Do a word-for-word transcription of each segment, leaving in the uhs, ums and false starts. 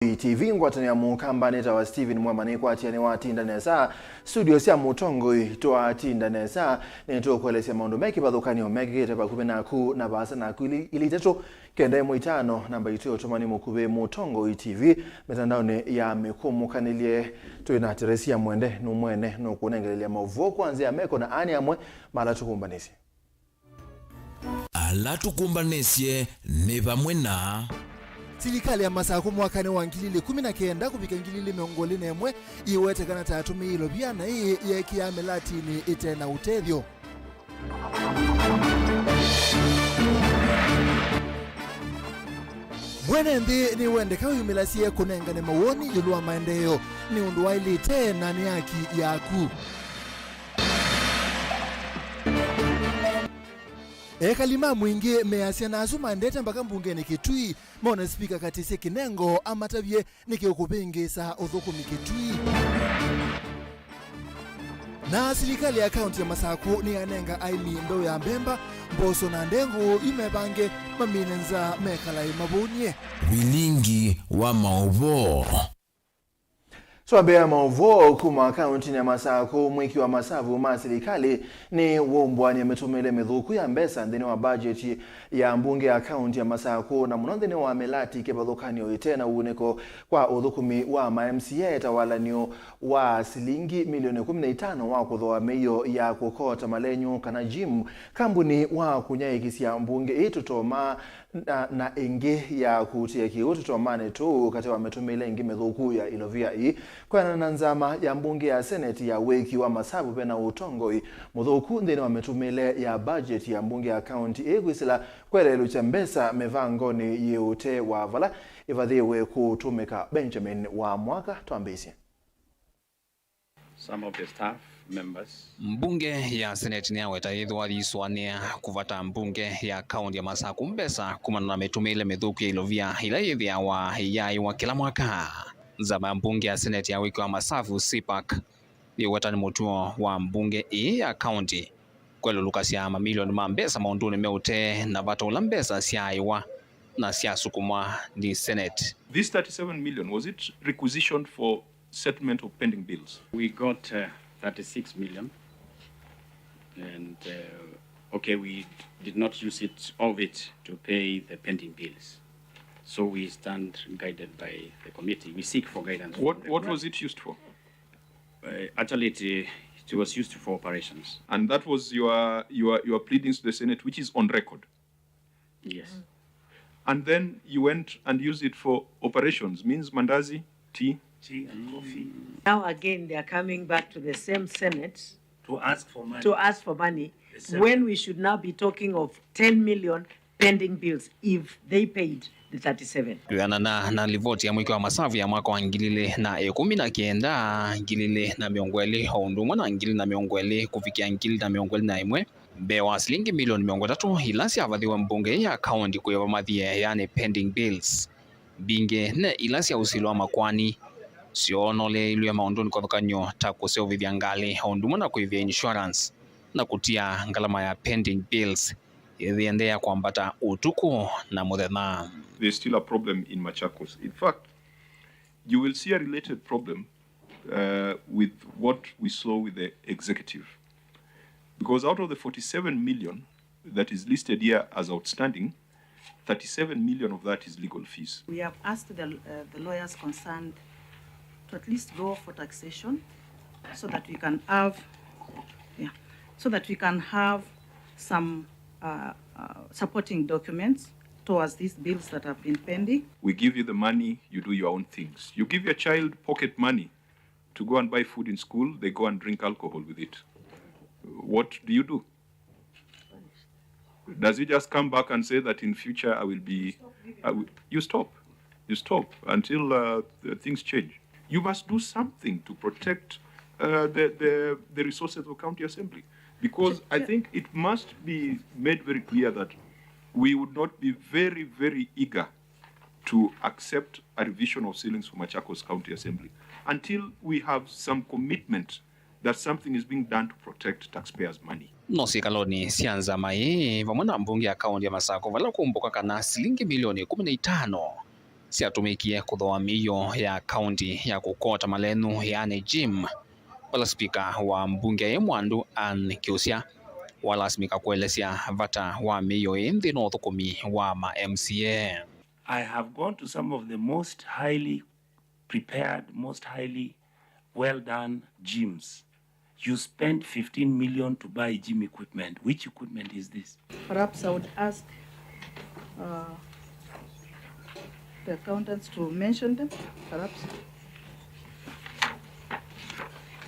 Mũtongoi T V, ngwatanĩo ya Mũkamba, nĩtawa Stephen Mwema, nĩkwatĩa nĩwatinda nesa. Studio sya Mũtongoi twatinda nesa, nĩtũkũelesya maũndũ me kĩvathũkany'o mekĩkĩte vakuvĩ naku na vaasa naku, ili, ili itatũ, kenda ĩmwe itano, namba itũ ya ũtũmani mũkuvĩ, Mũtongoi T V, mĩtandaonĩ ya mĩkũmũkanĩlye. Twĩ na Teresia Mwende, nũmwene nũkũnengelelya maũvoo kwa nzĩa ya meko na ani amwe ma ala tũkũmbanĩsye. Ala tũkũmbanĩsye nĩ vamwe na. Silikalĩ ya Masakũ mwakanĩ wa ngili ili ikũmi na kenda kũvika ngili ili mĩongo ĩlĩ na ĩmwe ĩweteka na ta atũmĩie ilovia na ĩĩ yeekĩaa mĩlatinĩ ĩte na ũtethyo. Mwene nthĩ nĩwendeka wĩyumĩlasye kũnengane mawoni ĩũlũ wa maendeeo nĩ ũndũ waĩlĩte na nĩ haki yaku. Ekali ma mũingĩ measya na asu maendete mbaka mbungenĩ Kitui mone spika Katĩsye Kinengo amatavye nĩkĩ ũkũvĩngĩĩsa ũthũkũmi Kitui. Na silikalĩ ya kaunti ya Masakũ nĩyanenga aĩmi mbeũ ya mbemba, mboso na ndengũ yu mevange mamine nza mekalae mavũnie. Vilingi wa maũvoo. Twambĩĩa maũvoo kuma kauntinĩ ya Masakũ. Mwĩki wa masavu ma silikalĩ nĩ wũmbũanie mĩtũmĩle mĩthũku ya mbesa nthĩnĩ wa bajeti ya mbunge ya kaunti ya Masakũ, na mũno nthĩnĩ wa mĩlati kĩvathũkany'o ĩte na ũunĩko kwa ũthũkũmi wa ma M C A, ta walan'yo wa silingi milioni ĩkũmi na itano wa kũthooa mĩio ya kũkota malenyũ kana gym, kambuni wa kũnyaĩĩkĩsya mbunge ĩĩ tũtoma na, na ĩngĩ ya kũutĩa kĩw'ũ tũtomanĩ tũu katĩ wa mĩtũmĩle ĩngĩ mĩthũku ya ilovia ii. Kwĩanana na nzama ya mbunge ya seneti ya wĩki wa masavu, ve na ũtongoi mũthũku nthĩnĩ wa mĩtũmĩle ya bajeti ya mbunge ya kaunti ĩĩ kwĩsĩla kweleelũkya mbesa mĩvangonĩ yĩ ũtee wa vala ĩvathĩĩwe kũtũmĩka. Benjamin wa Mwaka twambĩĩsye. Some of the staff members. Mbunge ya Senate nĩyaweta yĩthĩwa yĩsũanĩa kũvata mbunge ya kaunti ya Masakũ mbesa kumana na mĩtũmĩle mĩthũku ya ilovia ĩla yĩthĩawa ĩyaaĩwa kĩla mwaka. Nzama ya mbunge ya Senate ya wĩki wa masavu, CPAC, nĩweta nĩ mũtuo wa mbunge ĩĩ ya kaunti kwelũlũkasya mamilioni ma mbesa maũndũnĩ me ũtee na vata ũla mbesa syaaĩwa na syasukumwa nĩ Senate. This thirty-seven million, was it requisitioned for settlement of pending bills? We got, uh, thirty-six million, and, uh, okay, we did not use it, all of it, to pay the pending bills. So we stand guided by the committee. We seek for guidance from the board. What, what was it used for? Uh, actually, it, it was used for operations. And that was your, your, your pleadings to the Senate, which is on record? Yes. And then you went and used it for operations, means mandazi, tea. Tea and coffee. Now again, they are coming back to the same Senate to ask for money. To ask for money, the same, when we should now be talking of ten million pending bills if they paid the thirty-seven. Kwĩanana na livoti ya mwĩki wa masavu ya mwaka wa ngili ilĩ na ĩkũmi na kenda, ngili ilĩ na mĩongo ĩlĩ, o ũndũ ũmwe na ngili na mĩongo ĩlĩ kũvikĩa ngili na mĩongo ĩlĩ na ĩmwe, mbee wa silingi milioni mĩongo ĩtatũ ila syavathĩwe mbunge ya kaunti kũĩva mathie, yani pending bills, mbingĩ ne ila sya ũsili wa makoani syoonoleilw'e maũndũnĩ kĩvathũkany'o ta kũseũvĩthya ngalĩ, o ũndũ ũmwe na kũĩvĩa insurance na kũtia ngalama ya pending bills ĩthĩendeea kwambata ũtukũ na mũthenya. There's still a problem in Machakos. In fact, you will see a related problem, uh, with what we saw with the executive. Because out of the forty-seven million that is listed here as outstanding, thirty-seven million of that is legal fees. We have asked the, uh, the lawyers concerned to at least go for taxation so that we can have, yeah, so that we can have some, uh, uh, supporting documents towards these bills that have been pending. We give you the money, you do your own things. You give your child pocket money to go and buy food in school, they go and drink alcohol with it. What do you do? Does he just come back and say that in future I will be, I will, you stop. You stop until, uh, the things change. You must do something to protect, uh, the, the, the resources of County Assembly. Because I think it must be made very clear that we would not be very, very eager to accept a revision of ceilings for Machakos County Assembly until we have some commitment that something is being done to protect taxpayers' money. No syĩkalonĩ sya nzama ĩĩ vamwe na mbunge ya kaunti ya Masakũ vala kũmbũka kana silingi milioni ĩkũmi na itano syatũmĩkie kũthooa mĩio ya kaunti ya kũkota malenũ, yaani gym, vala spika wa mbunge ĩ mwandu Ann Kiusya walasimĩka kũelesya vata wa mĩio ĩĩ nthĩnĩ wa ũthũkũmi wa ma M C A. I have gone to some of the most highly prepared, most highly well done gyms. You spent fifteen million to buy gym equipment. Which equipment is this? Perhaps I would ask, uh, the accountants to mention them, perhaps.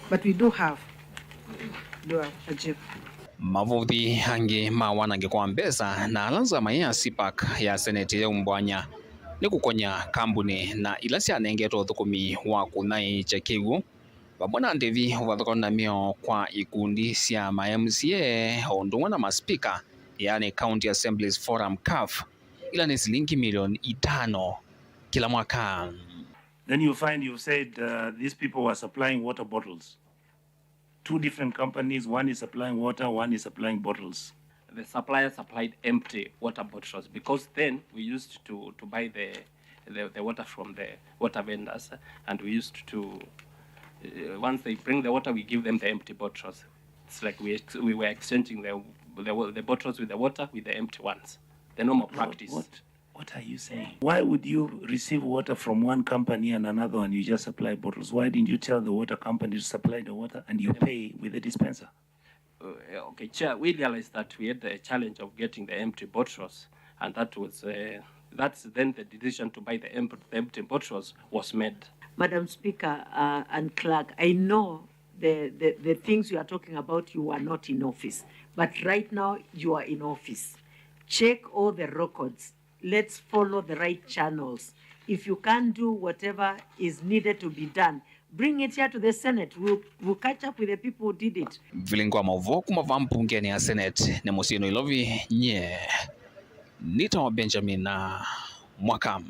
But we do have, do have a gym. Mavũthi angĩ ma wanangĩko wa mbesa na ala nzama ya CPAC ya Senate yaumbwanya nĩ kũkonya kambuni na ila syanengetwe ũthũkũmi wa kũnyaĩĩkya kĩw'ũ, vamwe na ndĩvi ũvathũkanu na mĩao kwa ikundi sya ma M C A o ũndũ ũmwe na maspika, yaani County Assemblies Forum, CAF, ila nĩ silingi milioni itano kĩla mwaka. Then you find you've said, uh, these people were supplying water bottles. Two different companies, one is supplying water, one is supplying bottles. The supplier supplied empty water bottles because then we used to, to buy the, the, the water from the water vendors, and we used to, uh, once they bring the water, we give them the empty bottles. It's like we ex-, we were exchanging the, the, the bottles with the water with the empty ones. The normal practice. What? What are you saying? Why would you receive water from one company and another one you just supply bottles? Why didn't you tell the water company to supply the water and you pay with the dispenser? Uh, okay, Chair, we realized that we had the challenge of getting the empty bottles, and that was, uh, that's then the decision to buy the em-, the empty bottles was made. Madam Speaker, uh, and Clerk, I know the, the, the things you are talking about, you were not in office. But right now, you are in office. Check all the records. Let's follow the right channels. If you can't do whatever is needed to be done, bring it here to the Senate. We'll, we'll catch up with the people who did it. Vilingi wa maũvoo kuma vaa mbungeni ya Senate nĩ mũsyĩ Nairobi, nyie nĩtawa Benjamin Mwaka.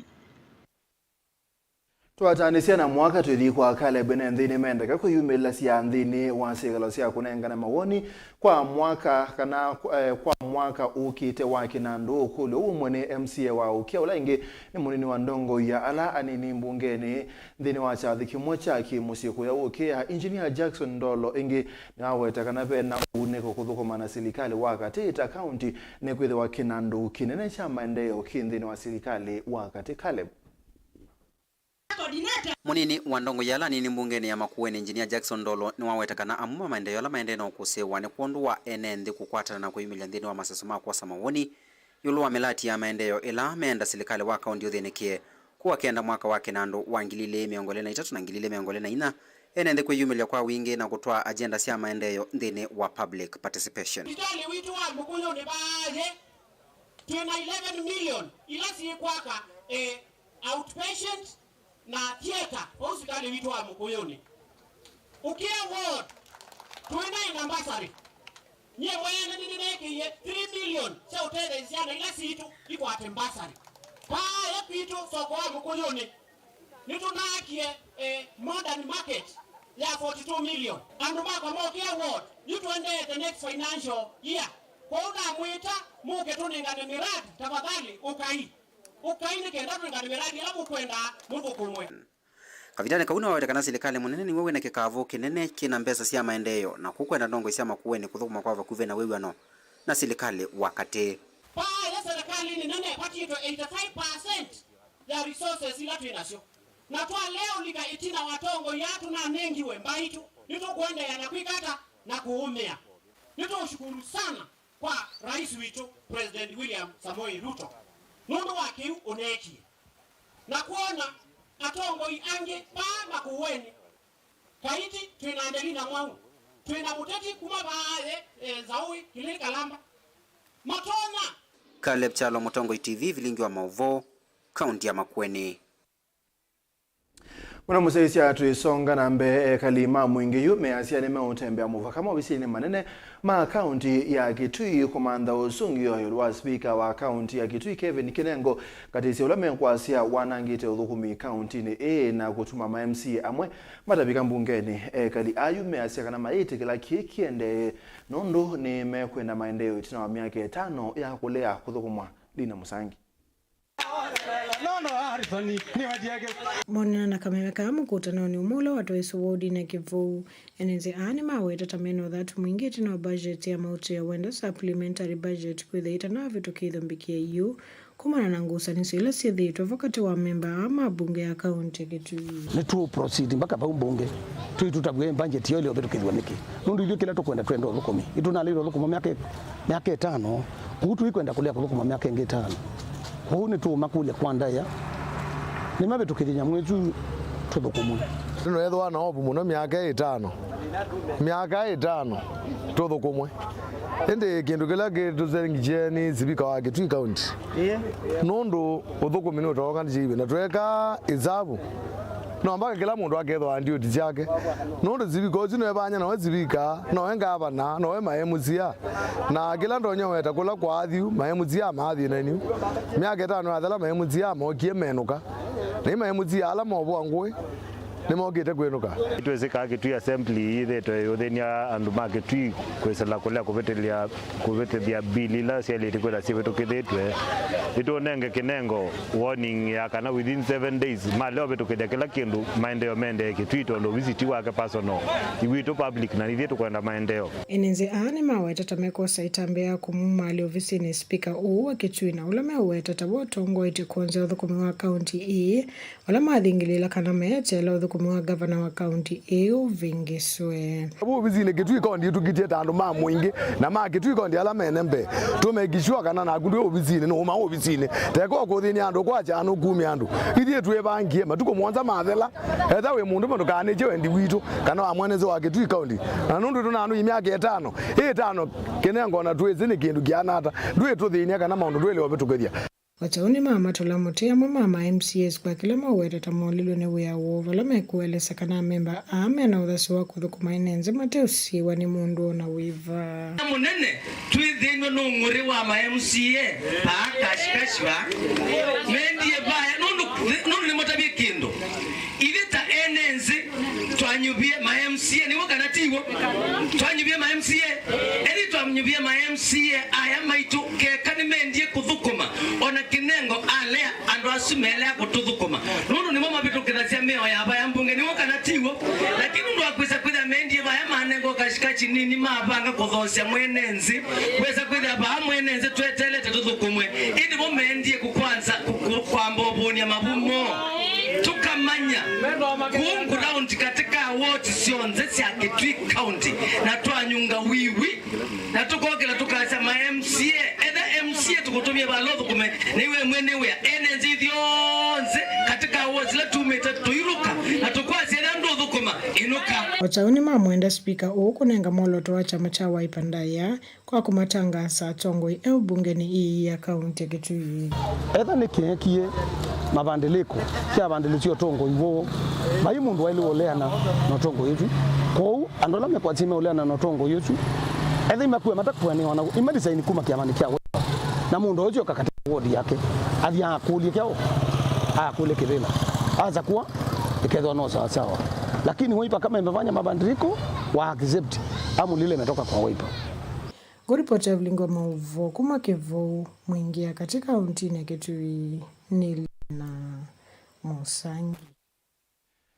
Twataanĩsya na mwaka twĩthi kwa Caleb, ene nthĩ nĩmendeka kwĩyumĩlasya nthĩnĩ wa syĩkalo sya kũnengana mawoni kwa mwaka kana, eh, kwa mwaka ũkĩte wa kĩnandũ. Ũkũlyo ũmwe nĩ M C A wa ũkĩa, ũla ĩngĩ nĩ mũnini wa ndongoi ya ala anini mbungenĩ. Nthĩnĩ wa kyathĩ kĩmwe kya kĩ-mũsyĩ kũya ũkĩa, Engineer Jackson Ndolo ĩngĩ nĩwaweta kana ve na ũunĩko kũthũkũma na silikalĩ wa katĩ ta kaunti nĩkwĩthĩwa kĩnandũ kĩnene kya maendeeo kĩ nthĩnĩ wa silikalĩ wa katĩ. Caleb. Mũnini wa ndongoi ya ala anini mbungenĩ ya Makueni, Engineer Jackson Ndolo, nĩwaweta kana amwe ma maendeeo ala maendee na ũkũsĩĩwa nĩ kwondũ wa ene nthĩ kũkwatana na kwĩyumĩlya nthĩnĩ wa masese ma kwosa mawoni ĩũlũ wa mĩlati ya maendeeo ĩla meenda silikalĩ wa kaunti ũthĩnĩkĩe. Kũu akĩenda mwaka wa kĩnandũ wa ngili ilĩ mĩongo ĩlĩ na itatũ na ngili ilĩ mĩongo ĩlĩ na inya, ene nthĩ kwĩyumĩlya kwa wingĩ na kũtwaa agenda sya maendeeo nthĩnĩ wa public participation. Sivitalĩ witũ wa Mũkũyũnĩ vaa yĩ, twĩ na eleven million ila syĩkwaka, eh, outpatient na theater vau sivitalĩ witũ wa Mũkũyũnĩ. Ũkĩa ward, twĩ naĩ na mbasarĩ. Nyie mwene nĩnĩnekĩie three million sya ũtetheesya syana ila sitũ ikwate mbasarĩ. Vaa kwitũ soko wa Mũkũyũnĩ, nĩtũnaakie, eh, modern market ya forty-two million. Andũ makwa ma Ũkĩa ward, yu tũendee the next financial year. Kwoou namwĩta mũke tũnengane mĩradi, tafadhali ũkai. Ũkai nĩ kenda tũnengane mĩradi ĩla mũkwenda mũthũkũmwe. Kavindanĩ kau nĩwaweta kana silikalĩ mũnene nĩw'o wĩna kĩkavũ kĩnene kĩna mbesa sya maendeeo, na kũkwenda ndongoi sya Makueni kũthũkũma kwa vakuvĩ na wĩw'ano na silikalĩ wa katĩ. Vaa yĩ serikali nĩ nene ĩkwatĩtwe eighty-five percent ya resources ila twĩ nasyo. Na twalea ũlika ĩtina wa atongoi aa tũnanengiwe mbaitũ, nĩtũkũendeea na kwĩka ata na kũũmĩa? Nĩtũũshukuru sana kwa Rais witũ, President William Samoei Ruto, nũndũ wa kĩu ũneekie. Na kwona atongoi angĩ vaa Makueni, Kaiti twĩ na Angelina Mwau, twĩ na mũteti kuma vaa yĩ, eh, Nzaũi, Kilili Kalamba, matonya. Caleb Kyalo, Mũtongoi T V, vilingi wa maũvoo, kaunti ya Makueni. Mũno mũsyaĩĩsya twĩsonga na mbee, ekali ma Mwingĩ yu measya nĩmeũtembea mũvaka maovisinĩ manene ma kaunti ya Kitui kũmantha ũsũngĩo ĩũlũ wa spika wa kaunti ya Kitui Kevin Kinengo, katĩsya ũla mekwasya wanangĩte ũthũkũmi kauntinĩ ĩĩ na kũtuma ma M C A amwe matavika mbungenĩ. Ekali ayu measya kana mayĩtĩkĩla kĩĩ kĩendee nũndũ nĩmekwenda maendeeo ĩtina wa myaka ĩtano ya kũlea kũthũkũmwa. Lina Mũsangi. Monana na kameme kaa mũkũtanonĩ ũmwe ũla watwaĩswe wodinĩ ya Kĩvũu, ene nzĩ aa nĩmaweta ta mena ũthatu mwingĩ ĩtina wa budget ya mauto ya wendo, supplementary budget, kwĩthĩa ĩtanavĩtũkĩthw'a mbikĩa yu, kumana na ngusanĩsyo ila syĩthĩĩtwe vo katĩ wa amemba aa ma mbunge ya kaunti ya Kitui. Nĩtũ proceed mpaka vau mbunge, twĩtũtavw'e budget yo ĩleũvĩtũkĩthw'a nĩkĩ? Nũndũ ithyĩ kĩla tũkwenda, twenda ũthũkũmi. Ĩtũnaleile ũthũkũma myaka, myaka ĩtano, kũu tũikwenda kũlea kũthũkũma myaka ĩngĩ ĩtano. Kwoou nĩtũũmakũlya kwa ndaĩa, nĩmavĩtũkĩthye nyamũ ĩsu tũthũkũmwe. Nĩnũethĩwa na ovu mũno myaka ĩtano, myaka ĩtano tũthũkũmwe. Ĩndĩ kĩndũ kĩla kĩtũsengikie nĩ sivika wa Kitui County, nũndũ ũthũkũmi nũtokanĩtye na tweka ĩsavu. No mpaka kĩla mũndũ akethwa andiũti syake. Nũndũ sivika ũsu nĩwe vanya, nowe sivika, nowe ngavana, nowe ma M C A. Na kĩla ndonya weta kũla kwa athyu, ma M C A maathĩnanyu. Myaka ĩtano yathela, ma M C A mookie menũka. Na ma M C A ala movũa ngũĩ, nĩmokĩte kwĩnũka. Twĩsĩ kaa Kitui Assembly yĩthĩĩtwe ĩyũthĩny'a andũ ma Kitui kwĩsĩla kũlea kũvĩtĩlya kũvĩtĩthya mbili ila syaĩlĩte kwĩtha syĩvĩtũkĩthĩtw'e. Nĩtũũnenge Kĩnengo warning ya kana within seven days malea ũvĩtũkĩthya kĩla kĩndũ, maendeeo mendee Kitui, tondũ ovisi ti wake personal, nĩ witũ public, na nithyĩ tũkwenda maendeeo. Ene nzĩ aa nĩmaweta ta mekwosa ĩtambya ya kũmumaalya ovisinĩ spika ũũ wa Kitui, na ũla meũweta ta w'o ũtongoetye kwonzya ũthũkũmi wa kaunti ĩĩ, vala mathingĩlĩĩla kana meeteela ũthũkũmi wa ngavana wa kaunti ĩĩ ũvĩngĩswe. Vau ovisinĩ Kitui County ĩtũkitie ta andũ ma mũingĩ na ma Kitui County ala mene mbee. Tũ make sure kana naku ndwĩ ovisinĩ, nũũma ovisinĩ. Teka ũkũthĩny'a andũ, kwakya nũkumya andũ. Ithyĩ twĩvangie, matukũ mũonza mathela, etha wĩ mũndũ ndũkanĩkye wendi witũ kana wa mwenezi wa Kitui County. Na nũndũ tũna andũ myaka ĩtano, ĩ ĩtano, Kĩnengo na twĩsĩ nĩ kĩndũ kĩana ata. Ndwĩtũthĩny'a kana maũndũ twĩlĩ ũvĩtũkĩthya. Ataũni ma matũla mũtĩ amwe ma ma M C As kwa kĩla maweta ta molilwe nĩ wĩa woo, vala mekũelesya kana amemba aa mena ũthasyo wa kũthũkũma ene nzĩ mateũsiĩĩwa nĩ mũndũ o na wĩva. Mũnene, twĩthĩnw'e nũng'ũrĩ wa ma M C A, paa kashikashi va. Mendie vaya, nũndũ, nũndũ nĩmatavye kĩndũ. Ithyĩ ta ene nzĩ, twanyuvie ma M C A, nĩw'o kana tiw'o? Twanyuvie ma M C A, ethĩ twanyuvie ma M C A aya maitũ, keka nĩmendie kũthũkũma, ona Kĩnengo alea andũ asu melea kũtũthũkũma, nũndũ nĩmo mavĩtũkĩthasya mĩao ya vaya mbunge, nĩw'o kana tiw'o? Lakini nũndũ wa kwĩsa kwĩthĩa mendie vaya, manengwa kashikashi nini, mavanga kũthoosya mwene nzĩ, kwĩsa kwĩthĩa vaa mwene nzĩ twetelete tũthũkũmwe, ĩndĩ vo mendie kũkwanza, kũ-, kũ-, kwamba ũvũny'a mavumo. Tũkamanya kũu ground katika ward syonthe sya Kitui County, na twanyunga wiwi, na tũkokĩla tũkasya ma M C A, etha M C A tũkũtũmie vala ũthũkũme, nĩwe mwene wĩa, ene nzĩ ithyonthe katika ward sila tumĩte tũilũka, na tũkwasya etha ndũthũkũma, ĩnũka. O ta ũu nĩmamwenda spika ũũ kũnenga mwolooto wa kyama kya Wiper ndaĩa kwa kũmatangaasa atongoi eũ mbungenĩ ĩĩ ya kaunti ya Kitui. Etha nĩkĩekie mavandĩlĩko kya vandĩlĩsya ũtongoi woo, vai mũndũ waĩlĩwe ũleana na ũtongoi ũsu. Kwoou andũ ala mekwatĩe meũleana na ũtongoi ũsu, etha imakua matakũanĩwa na imalisaini kuma kyamanĩ kya Wiper, na mũndũ ũsu oka katika ward yake, athi akũlye kyaũ, akũlye kĩvĩla, asakua ĩkethwa no sawasawa, lakini Wiper kama imefanya mabadiliko, wa accept, amulile imetoka kwa Wiper. Ngũripoti ya vilingi wa maũvoo kuma Kĩvũu, Mwingĩ ya katĩ kauntinĩ ya Kitui, nĩ Lina Mũsangi.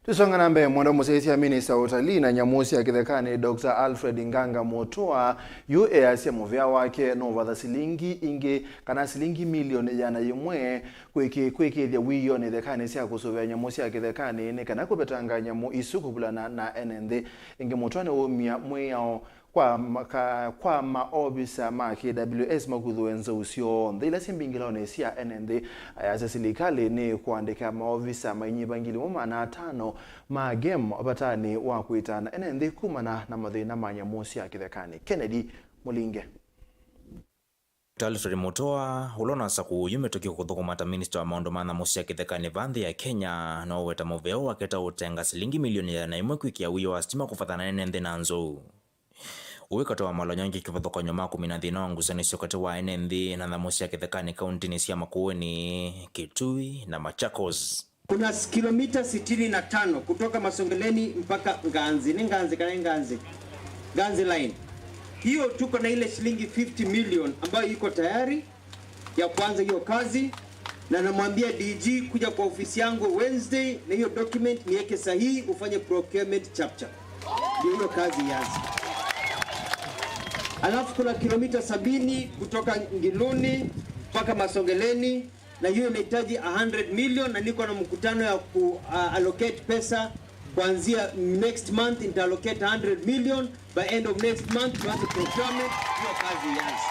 Tũsonga na mbee, mwenda mũsyaĩĩsya minista wa ũtalii na nyamũ sya kĩthekanĩ, Doctor Alfred Nganga Mũtũa, yu easya mũvea wake nũvatha silingi ingĩ kana silingi milioni ĩana yĩmwe kwĩkĩ-, kwĩkĩĩthya wĩoo nĩ ithekanĩ sya kũsũvĩa nyamũ sya kĩthekanĩ nĩ kana kũvetanga nyamũ isu kũvulana na ene nthĩ. Ĩngĩ Mũtũa nĩwaumya mwĩao kwa ma-, ka-, kwa maovisa ma K W S makuthũe nzou syonthe ila syĩ mbingĩlaonĩ sya ene nthĩ. Ayasya silikalĩ nĩ kũandĩka maovisa mainyiva ngili ĩmwe maana atano ma game vatanĩ wa kwĩtana ene nthĩ kumana na mathĩna ma nyamũ sya kĩthekanĩ. Kennedy Mũlinge. Doctor Alfred Mutua, ũla ũnasakũwa yu mĩtũkĩ kũthũkũma ta minista wa maũndũ ma nyamũ sya kĩthekanĩ va nthĩ ya Kenya, noweta mũvea wake ta ũtenga silingi milioni ĩana na ĩmwe kwĩkĩa wĩoo wa sitima kũvathana ene nthĩ na nzou. Ũĩ katĩ wa malonyonge kĩvathũkany'o ma kũmina thĩna wa ngusanĩsyo katĩ wa ene nthĩ na nyamũ sya kĩthekanĩ kauntinĩ sya Makueni, Kitui na Machakos. Kuna s-, kilomita sitini na tano kutoka Masongeleni mpaka Nganzi. Ni Nganzi kana Nganzi? Nganzi line. Hiyo tuko na ile shilingi fifty million ambayo iko tayari ya kuanza hiyo kazi. Na namwambia D G kuja kwa ofisi yangu Wednesday na hiyo document niweke sahihi, ufanye procurement chapchap. Ndio hiyo kazi ianze. Alafu kuna kilomita sabini kutoka Ngiluni mpaka Masongeleni, na hiyo inahitaji a hundred million, na niko na mkutano ya ku, uh, allocate pesa kuanzia next month, nita allocate a hundred million. By end of next month tuanze procurement, hiyo kazi ianze.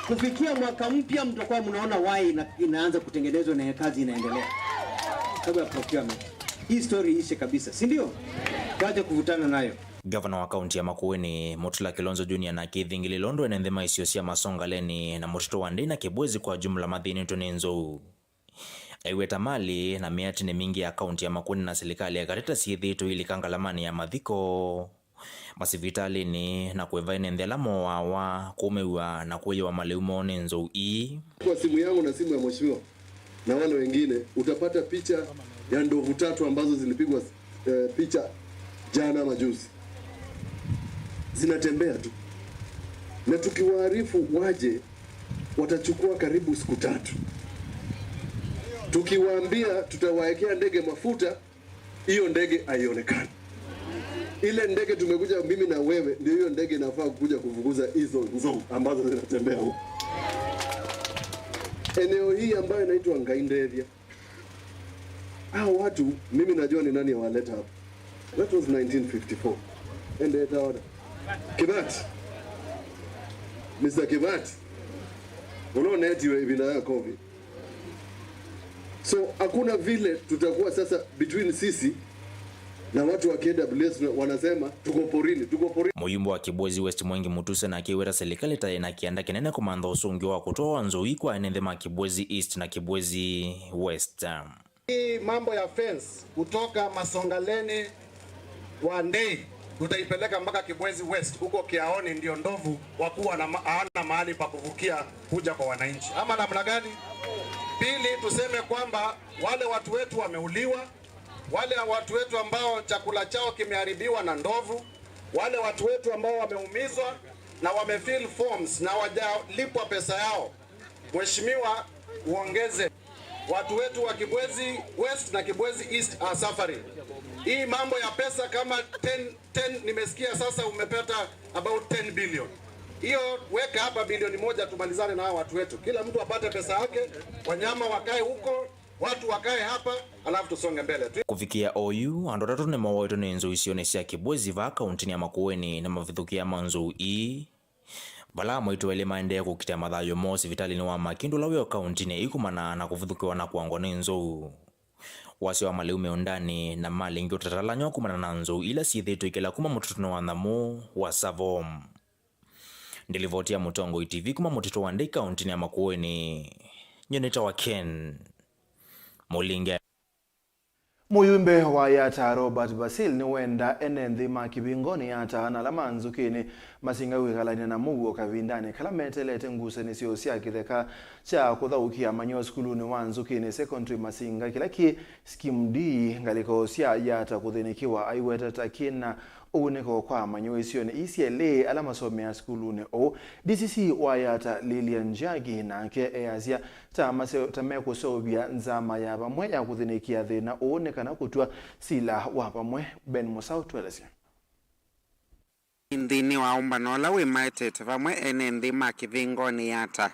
Kufikia mwaka mpya mtakuwa mnaona why ina, inaanza kutengenezwa na kazi inaendelea. Sababu ya procurement. Hii story ishe kabisa, si ndio? Tuache kuvutana nayo. Gavana wa kaunti ya Makueni, Mutula Kilonzo Junior, na akĩthingĩlĩlwa ũndũ ene nthĩ ma isio sya Masongaleni na Mũtitũ wa Ndei na Kibwezi kwa jumla mathĩnĩtwe nĩ nzou. Aiweta malĩ na mĩatĩnĩ mingĩ ya kaunti ya Makueni na silikalĩ ya katĩ ta syĩthĩĩtwe ilika ngalamanĩ ya mathiko, masivitalĩnĩ, na kwĩva ene nthĩ ala mooawa, kũũmĩw'a na kũĩwa malĩu moo nĩ nzou ii. Kwa simu yangu na simu ya mheshimiwa na wale wengine, utapata picha ya ndovu tatu ambazo zilipigwa, eh, picha jana ama juzi. Zinatembea tu. Na tukiwaarifu waje, watachukua karibu siku tatu. Tukiwaambia tutawaekea ndege mafuta, hiyo ndege haionekani. Ile ndege tumekuja mimi na wewe, ndio hiyo ndege inafaa kuja kufukuza hizo nzou ambazo zinatembea huko. Eneo hii ambayo inaitwa Ngaindethia, hao watu, mimi najua ni nani awaleta hapa. That was nineteen fifty-four. Ende etaoda. Kibati. Mister Kibati. Unaona eti we bila ya COVID. So, hakuna vile tutakuwa sasa between sisi na watu wa K W S wanasema, "Tuko porini, tuko porini." Mũyumbe wa Kibwezi West Mwengi Mutuse na akĩweta serikali ta ĩna kĩanda kĩnene kũmantha ũsũngĩo wa kũtwawa nzou ii kwa ene nthĩ ma Kibwezi East na Kibwezi West. Hii mambo ya fence kutoka Masongaleni wa Ndei tutaipeleka mpaka Kibwezi West huko Kiaoni, ndio ndovu wakuwa na ma-, hawana mahali pa kuvukia kuja kwa wananchi, ama namna gani? Pili, tuseme kwamba wale watu wetu wameuliwa, wale watu wetu ambao chakula chao kimeharibiwa na ndovu, wale watu wetu ambao wameumizwa na wamefill forms na hawajalipwa pesa yao, Mheshimiwa, uongeze. Watu wetu wa Kibwezi West na Kibwezi East are suffering. Hii mambo ya pesa kama ten, ten, nimesikia sasa umepata about ten billion. Hiyo weka hapa bilioni moja tumalizane na hawa watu wetu. Kila mtu apate pesa yake, wanyama wakae huko, watu wakae hapa, alafu tusonge mbele. Tu- Kũvikĩa oyu, andũ atatũ nĩmowaĩtwe nĩ nzou isionĩ sya Kibwezi vaa kauntinĩ ya Makueni na mavithũkĩa ma nzou ii. Vala amwe aitũ elĩ maendee kũkitĩa mathayũ moo sivitalĩnĩ wa Makindu ũla wĩ o kauntinĩ ĩu kumana na kũvithũkĩwa na kũangwa nĩ nzou. Wasya wa malĩu mĩũndanĩ na malĩ ingĩ ũtatalany'o kumana na nzou ila syĩthĩĩtwe ikĩla kuma mũtitũnĩ wa nyamũ wa Tsavo. Ndilivoti ya Mũtongoi T V kuma mũtitũ wa Ndei kauntinĩ ya Makueni. Nyie nĩtawa Ken Mũlinge. Mũyumbe wa Yatta Robert Basil nĩwenda ene nthĩ ma kĩvingoni Yatta na ala ma nzũkĩnĩ masinga kwĩkalany'a na mũuo kavindanĩ kala meteelete ngusanĩsyo sya kĩtheka kya kũthaũkĩa amanyĩw'a sukulunĩ wa Nzũkĩnĩ Secondary Masinga, kĩla kĩ Scheme D, ngalĩko sya Yatta kũthĩnĩkĩwa, aiweta ta kĩna ũunĩko kwa amanyĩw'a isionĩ ii syelĩ ala masomeaa sukulunĩ ũũ. D C C wa Yatta Lilian Njagi nake easya ta mase-, ta mekũseũvya nzama ya vamwe ya kũthĩnĩkĩa thĩna ũũ nĩ kana kũtw'a sila wa vamwe. Ben Mũsaũ tũelesye. Nthĩnĩ wa ũmbano ũla wĩmaetete vamwe ene nthĩ ma kĩvingoni Yatta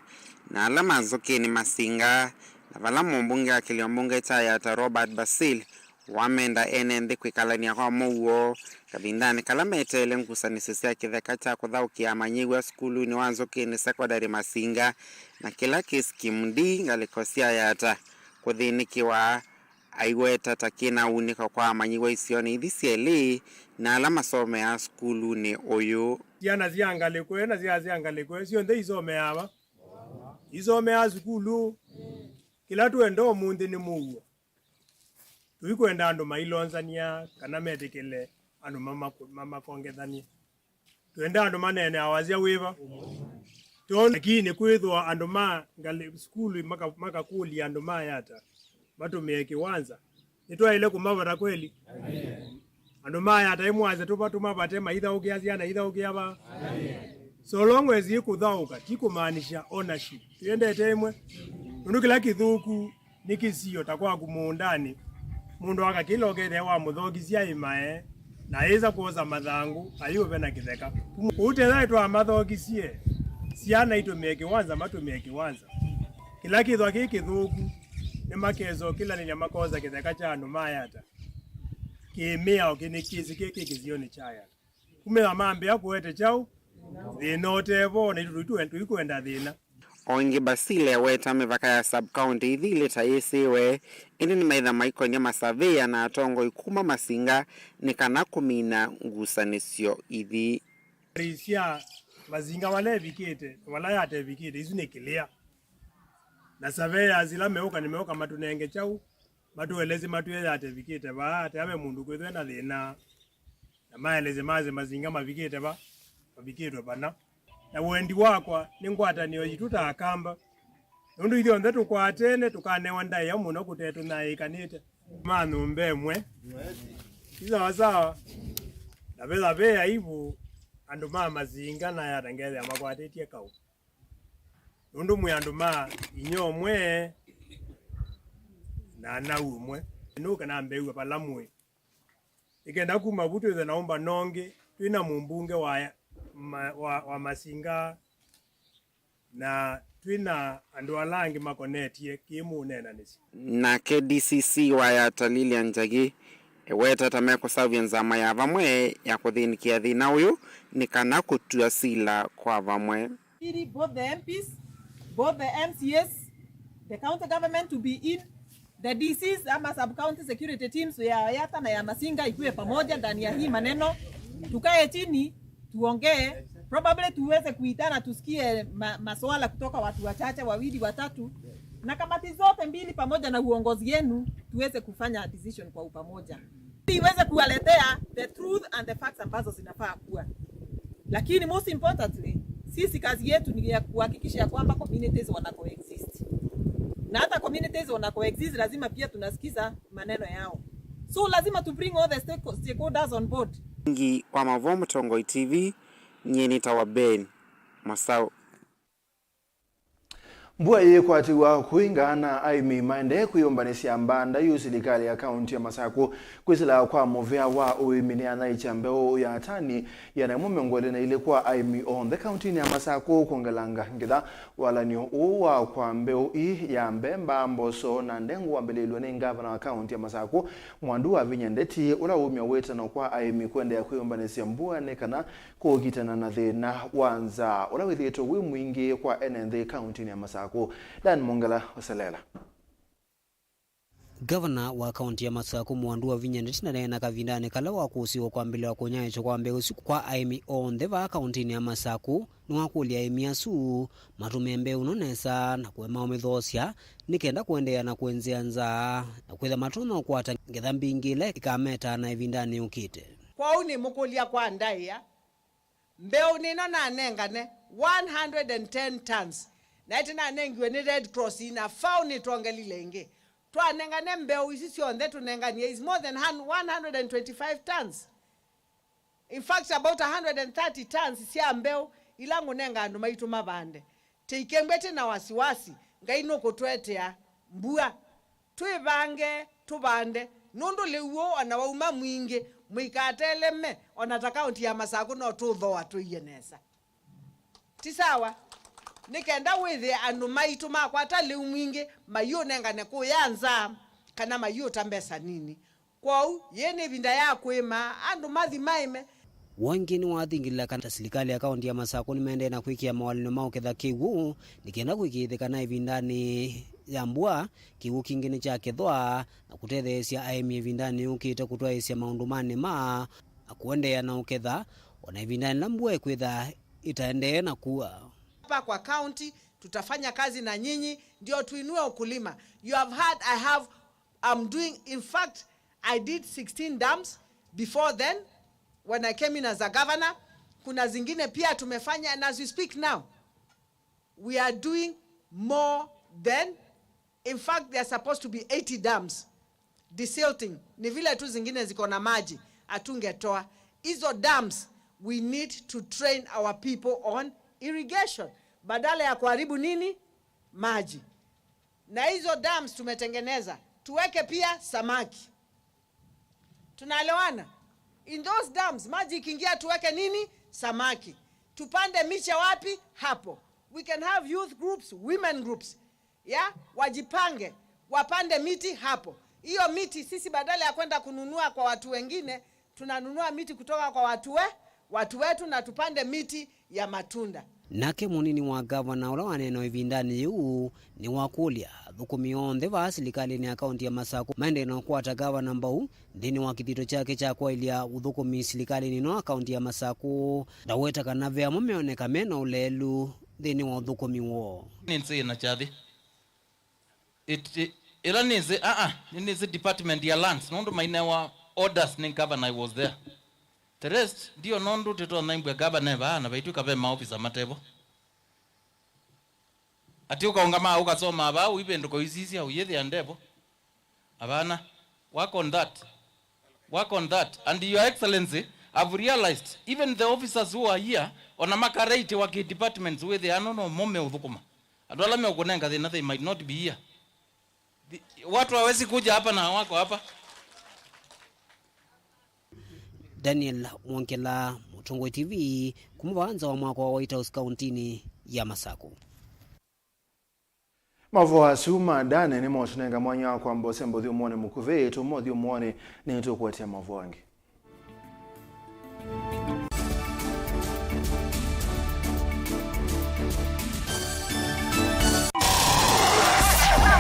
na ala ma nzũkĩnĩ Masinga, na vala mũmbunge wa kĩlio mbunge kya Yatta Robert Basil wamenda ene nthĩ kwĩkalany'a kwa mũuo kavindanĩ kala meteele ngusanĩsyo sya kĩtheka kya kũthaũkĩa amanyĩw'a sukulunĩ wa Nzũkĩnĩ Secondary Masinga na kĩla kĩ Scheme D ngalĩko sya Yatta kũthĩnĩkĩwa, aiweta ta kĩna unĩko kwa amanyĩw'a isionĩ ithi syelĩ na ala masomeaa sukulunĩ ũyũ. Syana sya ngalĩko ĩĩ na sya, sya ngalĩko ĩĩ syonthe isomeaa va? Isomeaa sukulu. Kĩla twenda ũmũnthĩ nĩ mũuo. Tũikwenda andũ mailonzany'a kana metĩkĩle andũ mamaku-, mamakongethany'e. Twenda andũ maneene awasya wĩva? Tondũ lakini kwĩthĩwa andũ ma ngalĩ sukulu maka-, makakũlya andũ ma Yatta matũmĩe kĩwanza, nĩtwaĩle kũmavata kweli? Andũ ma Yatta ĩmwasya tũva-, tũmavate maithaũkĩa syana ithaũkĩa va? So long as ĩkũthaũka, ti kũmaanisha ownership. Twĩendete ĩmwe. Nũndũ kĩla kĩthũku nĩ kĩsio ta kwaku mũũndanĩ, mũndũ akakĩla ũkethĩa wamũthokisya aĩmae, na ayĩsa kwosa mathangũ, ayũve na kĩtheka. Kũu tethĩa twamathokisye, syana itũmĩe kĩwanza, matũmĩe kĩwanza. Kĩla kĩthwa kĩ kĩthũku, nĩmakesa ũkĩlanĩlya makosa kĩtheka kya andũ mayata. Kĩmĩao kĩnĩ kĩsĩ kĩ kĩ kĩsionĩ kya yata. Kumĩla mambĩa kũete kyaũ, thĩna ũtevo, na itũ tũikwenda thĩna. O ĩngĩ, Basile eweta mĩvaka ya sub-county ithi ilĩ ta yĩsĩwe, ĩndĩ nĩmaitha maikony'a masavĩĩa na atongoi kuma Masinga nĩ kana kũmina ngusanĩsyo ithi. Sya Masinga vala ĩvikĩte, vala yatevikĩte, isu nĩ clear. Na surveyors ila meũka, nĩmeũka matũnenge kyaũ, matũelesye matwĩe yatevikĩte vaa, atea ve mũndũ kwĩthwe na thĩna. Na maelesye masye Masinga mavikĩte va, mavikĩtwe vana. Na wendi wakwa nĩ ngwatanĩo yitũ ta Akamba, nũndũ ithyonthe tũkwatene tũkanewa ndaĩa mũno kũtetũnyaĩĩkanĩte. Ma nyũmba ĩmwe. Ti sawasawa. Na vetha ve aivu, andũ ma Masinga na yata ngethĩa makwatĩtye kaũ. Nũndũ mwĩ andũ ma inyia ũmwe na nau ũmwe. Nũke na mbeua vala mwĩ. Nĩkenda kuma vu twĩthwe na ũmbano ũngĩ, twĩ na mũmbunge wa, ma, wa, wa Masinga, na twĩ na andũ ala angĩ makonetye kĩ mũũneenanĩsya. Nake D C C wa Yatta Lilian Njagi eweta ta mekũsavya nzama ya vamwe ya kũthĩnĩkĩa thĩna ũyũ nĩ kana kũtw'a sila kwa vamwe. Ili both the M Ps, both the M C As, the county government to be in, the D Cs ama sub-county security teams ya Yatta na ya Masinga ikuwe pamoja ndani ya hii maneno, tukae chini, tuongee, probably tuweze kuitana, tusikie ma, masuala kutoka watu wachache, wawili, watatu, na kamati zote mbili pamoja na uongozi yenu, tuweze kufanya decision kwa upamoja. Ili iweze kuwaletea the truth and the facts ambazo zinafaa kuwa. Lakini most importantly, sisi kazi yetu ni ya kuhakikisha ya kwamba communities wana coexist. Na hata communities wana coexist, lazima pia tunasikiza maneno yao. So lazima to bring all the stake-, stakeholders on board. Ngi wa Mavo Mũtongoi T V, nyie nĩtawa Ben Masau. Mbua yĩkwatĩw'a kũinga na aĩmi maendee kwĩyũmbanĩsya mbanda yu silikalĩ ya kaunti ya Masakũ kwĩsĩla kwa mũvea wa ũĩmi nĩyanaĩkya mbeũ ya tani ĩana yĩmwe mĩongo ĩlĩ na ilĩ kwa aĩmi onthe kauntinĩ ya Masakũ kwongelanga ngetha. Walan'yo ũũ wa kwa mbeũ ii ya mbemba, mboso na ndengũ wambĩlĩĩlw'e nĩ ngavana wa kaunti ya Masakũ, Mwandu Wavinya Ndeti, ũla waumya wĩtano kwa aĩmi kũendeea kwĩyũmbanĩsya mbua nĩ kana kũkitana na thĩna wa nzaa ũla wĩthĩĩtwe wĩ mwingĩ kwa ene nthĩ kauntinĩ ya Masakũ. Dan Mongela ũseleela. Ngavana wa kaunti ya Masakũ, Mwandu Wavinya Ndeti, ndaneena kavindanĩ kala wakũsĩĩwe kwambĩlĩlwa kũnyaĩĩkya kwa mbeũ isu kwa aĩmi onthe vaa kauntinĩ ya Masakũ. Nĩwakũlya aĩmi asu matũmĩe mbeũ ĩno nesa na kũema ũmĩthoosya nĩ kenda kũendeea na kũenzeea nzaa na kwĩtha matonya ũkwata ngetha mbingĩ ila ikametaa na ĩvindanĩ yũkĩte. Kwoou nĩmũkũlya kwa ndaĩa, mbeũ nĩno nanengane one hundred and ten tons, na ĩtĩ nanengiwe nĩ Red Cross ina fau nĩtwongelile ĩngĩ. Twanengane mbeũ isu syonthe tũnenganie is more than one hundred and twenty-five tons. In fact, about a hundred and thirty tons sya mbeũ ila ngũnenga andũ maitũ mavande. Tĩikembwe tĩ na wasiwasi, Ngai nũkũtũetea mbua. Twĩvange, tũvande, nũndũ lĩu ũũ ona wauma mwingĩ, mũikateleme, ona ta kaunti ya Masakũ no tũũthooa tũie nesa. Ti sawa? Nĩ kenda wĩthĩe andũ maitũ makwata lĩu mwingĩ, maiũnengane kũya nza, kana maiũta mbesa nini. Kwoou, yĩĩ nĩ ĩvinda ya kũĩma, andũ mathi maĩme. Ũngĩ nĩwathingĩlĩla kana ta silikalĩ ya kaunti ya Masakũ nĩmaendee na kwĩkĩa mawalany'o ma ũketha kĩw'ũ nĩ kenda kũĩkĩĩthya kana ĩvindanĩ ya mbua, kĩw'ũ kingĩ nĩkyakethwa na kũtetheesya aĩmi ĩvindanĩ yũkĩte kũtwaĩĩsya maũndũ ma nĩma na kũendeea na ũketha, o na ĩvindanĩ yĩla mbua ĩkwĩtha ĩtaendee na kua. Hapa kwa county, tutafanya kazi na nyinyi, ndio tuinue ukulima. You have heard I have I'm doing, in fact, I did sixteen dams before then when I came in as a governor. Kuna zingine pia tumefanya, and as we speak now, we are doing more than, in fact, there are supposed to be eighty dams. Desilting, ni vile tu zingine ziko na maji, hatungetoa. Hizo dams, we need to train our people on irrigation. Badala ya kuharibu nini? Maji. Na hizo dams tumetengeneza, tuweke pia samaki. Tunaelewana? In those dams, maji ikiingia, tuweke nini? Samaki. Tupande miche wapi? Hapo. We can have youth groups, women groups. Ya, wajipange, wapande miti hapo. Hiyo miti sisi, badala ya kwenda kununua kwa watu wengine, tunanunua miti kutoka kwa watu we, watu wetu, na tupande miti ya matunda. Nake mũnini wa ngavana ũla waneena ĩvindanĩ yĩu nĩwakũlya athũkũmi onthe vaa silikalĩnĩ ya kaũnti ya Masakũ maendee na ũkwata ngavana mbau nthĩnĩ wa kĩthito kyake kya kwaĩlya ũthũkũmi silikalĩnĩ ĩno ya kaũnti ya Masakũ. Ndaweta kana ve amwe meoneka me na ũleelu nthĩnĩ wa ũthũkũmi woo. Nĩ nzĩ na kyathĩ. It, it, ĩla nĩsĩ, aa, nĩnĩsĩ department ya lands, nũndũ mainewa orders nĩ governor, I was there. The rest, ndio nũndũ tĩtonya imbwa governor e vaa, na vaitw'ĩka ve maofisa matevo. Ati ũkaũngama ũkasoma vaa, ũivĩndũka ũisisya, ũyĩthĩa ndevo. Hapana. Work on that. Work on that. And Your Excellency, I've realized, even the officers who are here, ona makaraitĩwa kĩ departments, wĩthĩa ano no mo meũthũkũma. Andũ ala meũkũnenga thĩna, they might not be here. The, watu hawezi kuja hapa na wako hapa. Daniel Mwongela, Mũtongoi T V, kuma vaa nza wa mwako wa White House kauntinĩ ya Masakũ. Mavoo asu ma Dane nĩmotũnenga mwanya wa kwamba ũsembo ũthyũmũonĩ mũkuvĩ. Tũma ũthyũmũonĩ, nĩtũkũetea mavoo angĩ.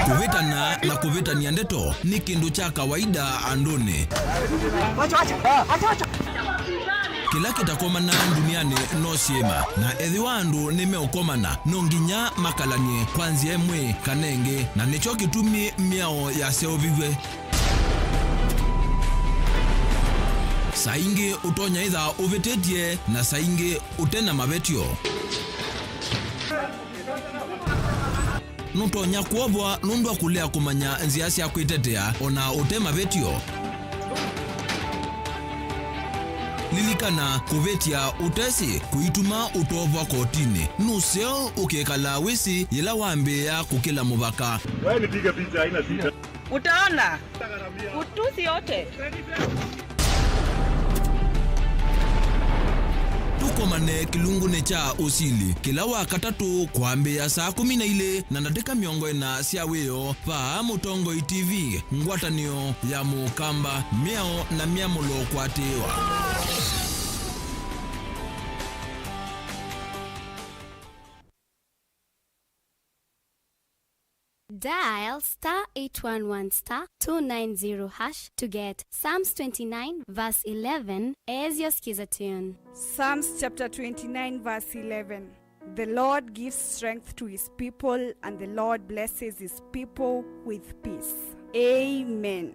Kũvĩtana na kũvĩtany'a ndeto nĩ kĩndũ kya kawaida andũnĩ. Kĩla kĩtakomanaa ndunianĩ no syĩma, na ethĩwa andũ nĩmeũkomana, no nginya makalany'e kwa nzĩa ĩmwe kana ĩngĩ, na nĩkyo kĩtumi mĩao yaseũviw'e. Saa ingĩ ũtonya ĩtha ũvĩtĩtye, na saa ingĩ ũte na mavetyo. Nũtonya kwovwa nũndũ wa kũlea kũmanya nzĩa sya kwĩtetea o na ũte mavetyo. Lilikana, kũvĩtya ũtesĩ kũituma ũtovwa kotinĩ. Nũseo ũkĩkalaa wĩsĩ yĩla wambĩĩa kũkĩla mũvaka. Wewe nipige picha, haina shida. Utaona utusi yote. Tũkomane kĩlungunĩ kya ũsili kĩla wa katatũ kwambĩĩa saa kũmi na ilĩ na ndatĩka mĩongo ĩna sya wĩoo, vaa Mũtongoi T V, ngwatanĩo ya Mũkamba, mĩao na myamũlo kũatĩĩwa. Dial star eight one one star two nine zero hash to get Psalms twenty-nine verse eleven as your Skiza tune. Psalms chapter twenty-nine verse eleven. The Lord gives strength to his people, and the Lord blesses his people with peace. Amen.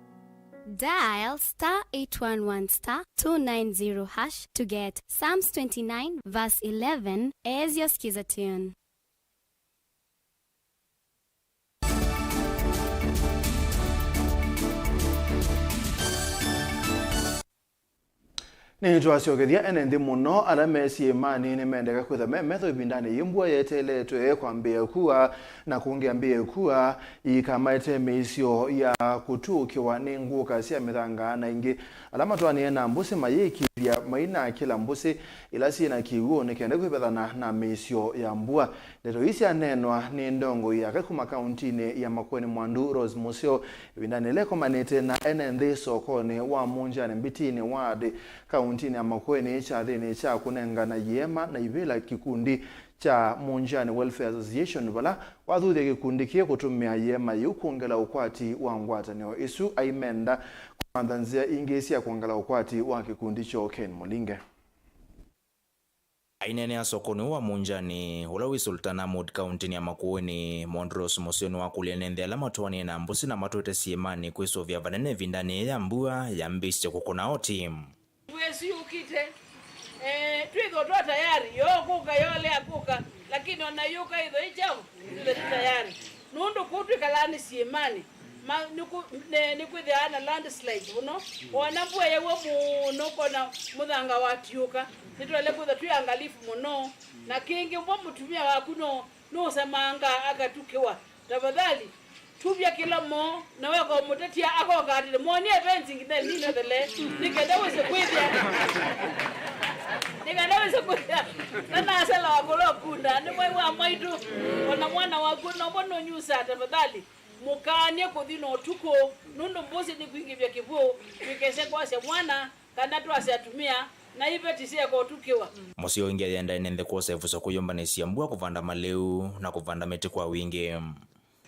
Dial star eight one one star two nine zero hash to get Psalms twenty-nine verse eleven as your Skiza tune. Nĩtwasyokethya ene nthĩ mũno ala me syĩmanĩ nĩmendeka kwĩtha me metho ĩvindanĩ yĩ mbua yeteeletwe kwambĩĩa kua na kũngĩ ambĩĩe kua, ikamaete mĩisyo ya kũtũkĩwa nĩ ngũka sya mĩthanga na ingĩ. Ala matwaanĩe na mbũsĩ mayĩkĩĩthya mainakĩla mbũsĩ ila syĩ na kĩw'ũ nĩ kenda kwĩvethana na mĩisyo ya mbua. Ndeto ii syaneenwa nĩ ndongoi yake kuma kauntinĩ ya Makueni Mwandu, Rose Museo, ĩvindanĩ yĩla ĩkomanĩte na ene nthĩ sokonĩ wa Mũnjanĩ Mbitinĩ Ward, kauntinĩ ya Makueni, kyathĩnĩ kya kũnengana iema na ivĩla kĩkundi kya Mũnjanĩ Welfare Association, vala wathuthya kĩkundi kĩĩ kũtũmĩa iema yĩu kwongela ũkwati wa ngwatanĩo ĩsu. Aimenda kũmantha nzĩa ingĩ sya kwongela ũkwati wa kĩkundi kyoo. Ken Mũlinge. Aineenea sokonĩ ũũ wa Mũnjanĩ, ũla wĩ Sultan Ahmud, kauntinĩ ya Makueni, Mondros Museo nĩwakũlya ene nthĩ ala matwaanĩe na mbũsĩ na matwete syĩmanĩ kwĩsũvĩa vanene ĩvindanĩ yĩĩ ya mbua yambĩĩsye kũkũna oti. Mbua ĩsu yũkĩte, eh, twĩthĩwa twa tayari, yo kũka, yolea kũka, lakini ona yũka ĩthĩwa ĩ kyaũ, twĩthĩwe twĩ tayari. Nũndũ kũu twĩkalaa nĩ syĩmanĩ, ma-, nĩkũ-, nĩ-, nĩkwĩthĩawa na landslides mũno. Ona mbua yaua mũno, ũkona mũthanga watiũka. Nĩtwaĩle kwĩthwa twĩ angalifu mũno. Na kĩngĩ, ũmwe mũtumĩa waku no, nũsemangaa akatukĩwa. Tafadhali, Tuvya kĩla moo, na weka ũmũtetia, akoka atĩlĩ, "Mwonie fence nginya nĩnethele, nĩ kenda wĩse kwĩthĩa." Nĩ kenda wĩse kwĩthĩa. Na nasela wakũla ũkunda, nĩ mwai wa mwaitũ. Ona mwana waku, nombo nũnyusaa, tafadhali. Mũkaanie kũthi na ũtukũ, nũndũ mbũsĩ nĩkwingĩvya kĩw'ũ, twĩkese kwasya mwana, kana twasya atumĩa, na iveti syeka ũtukĩwa. Mũsyĩ ũngĩ ayenda ene nthĩ kwosa ĩvuso kũyũmbanĩsya mbua, kũvanda malĩu, na kũvanda mĩtĩ kwa wingĩ.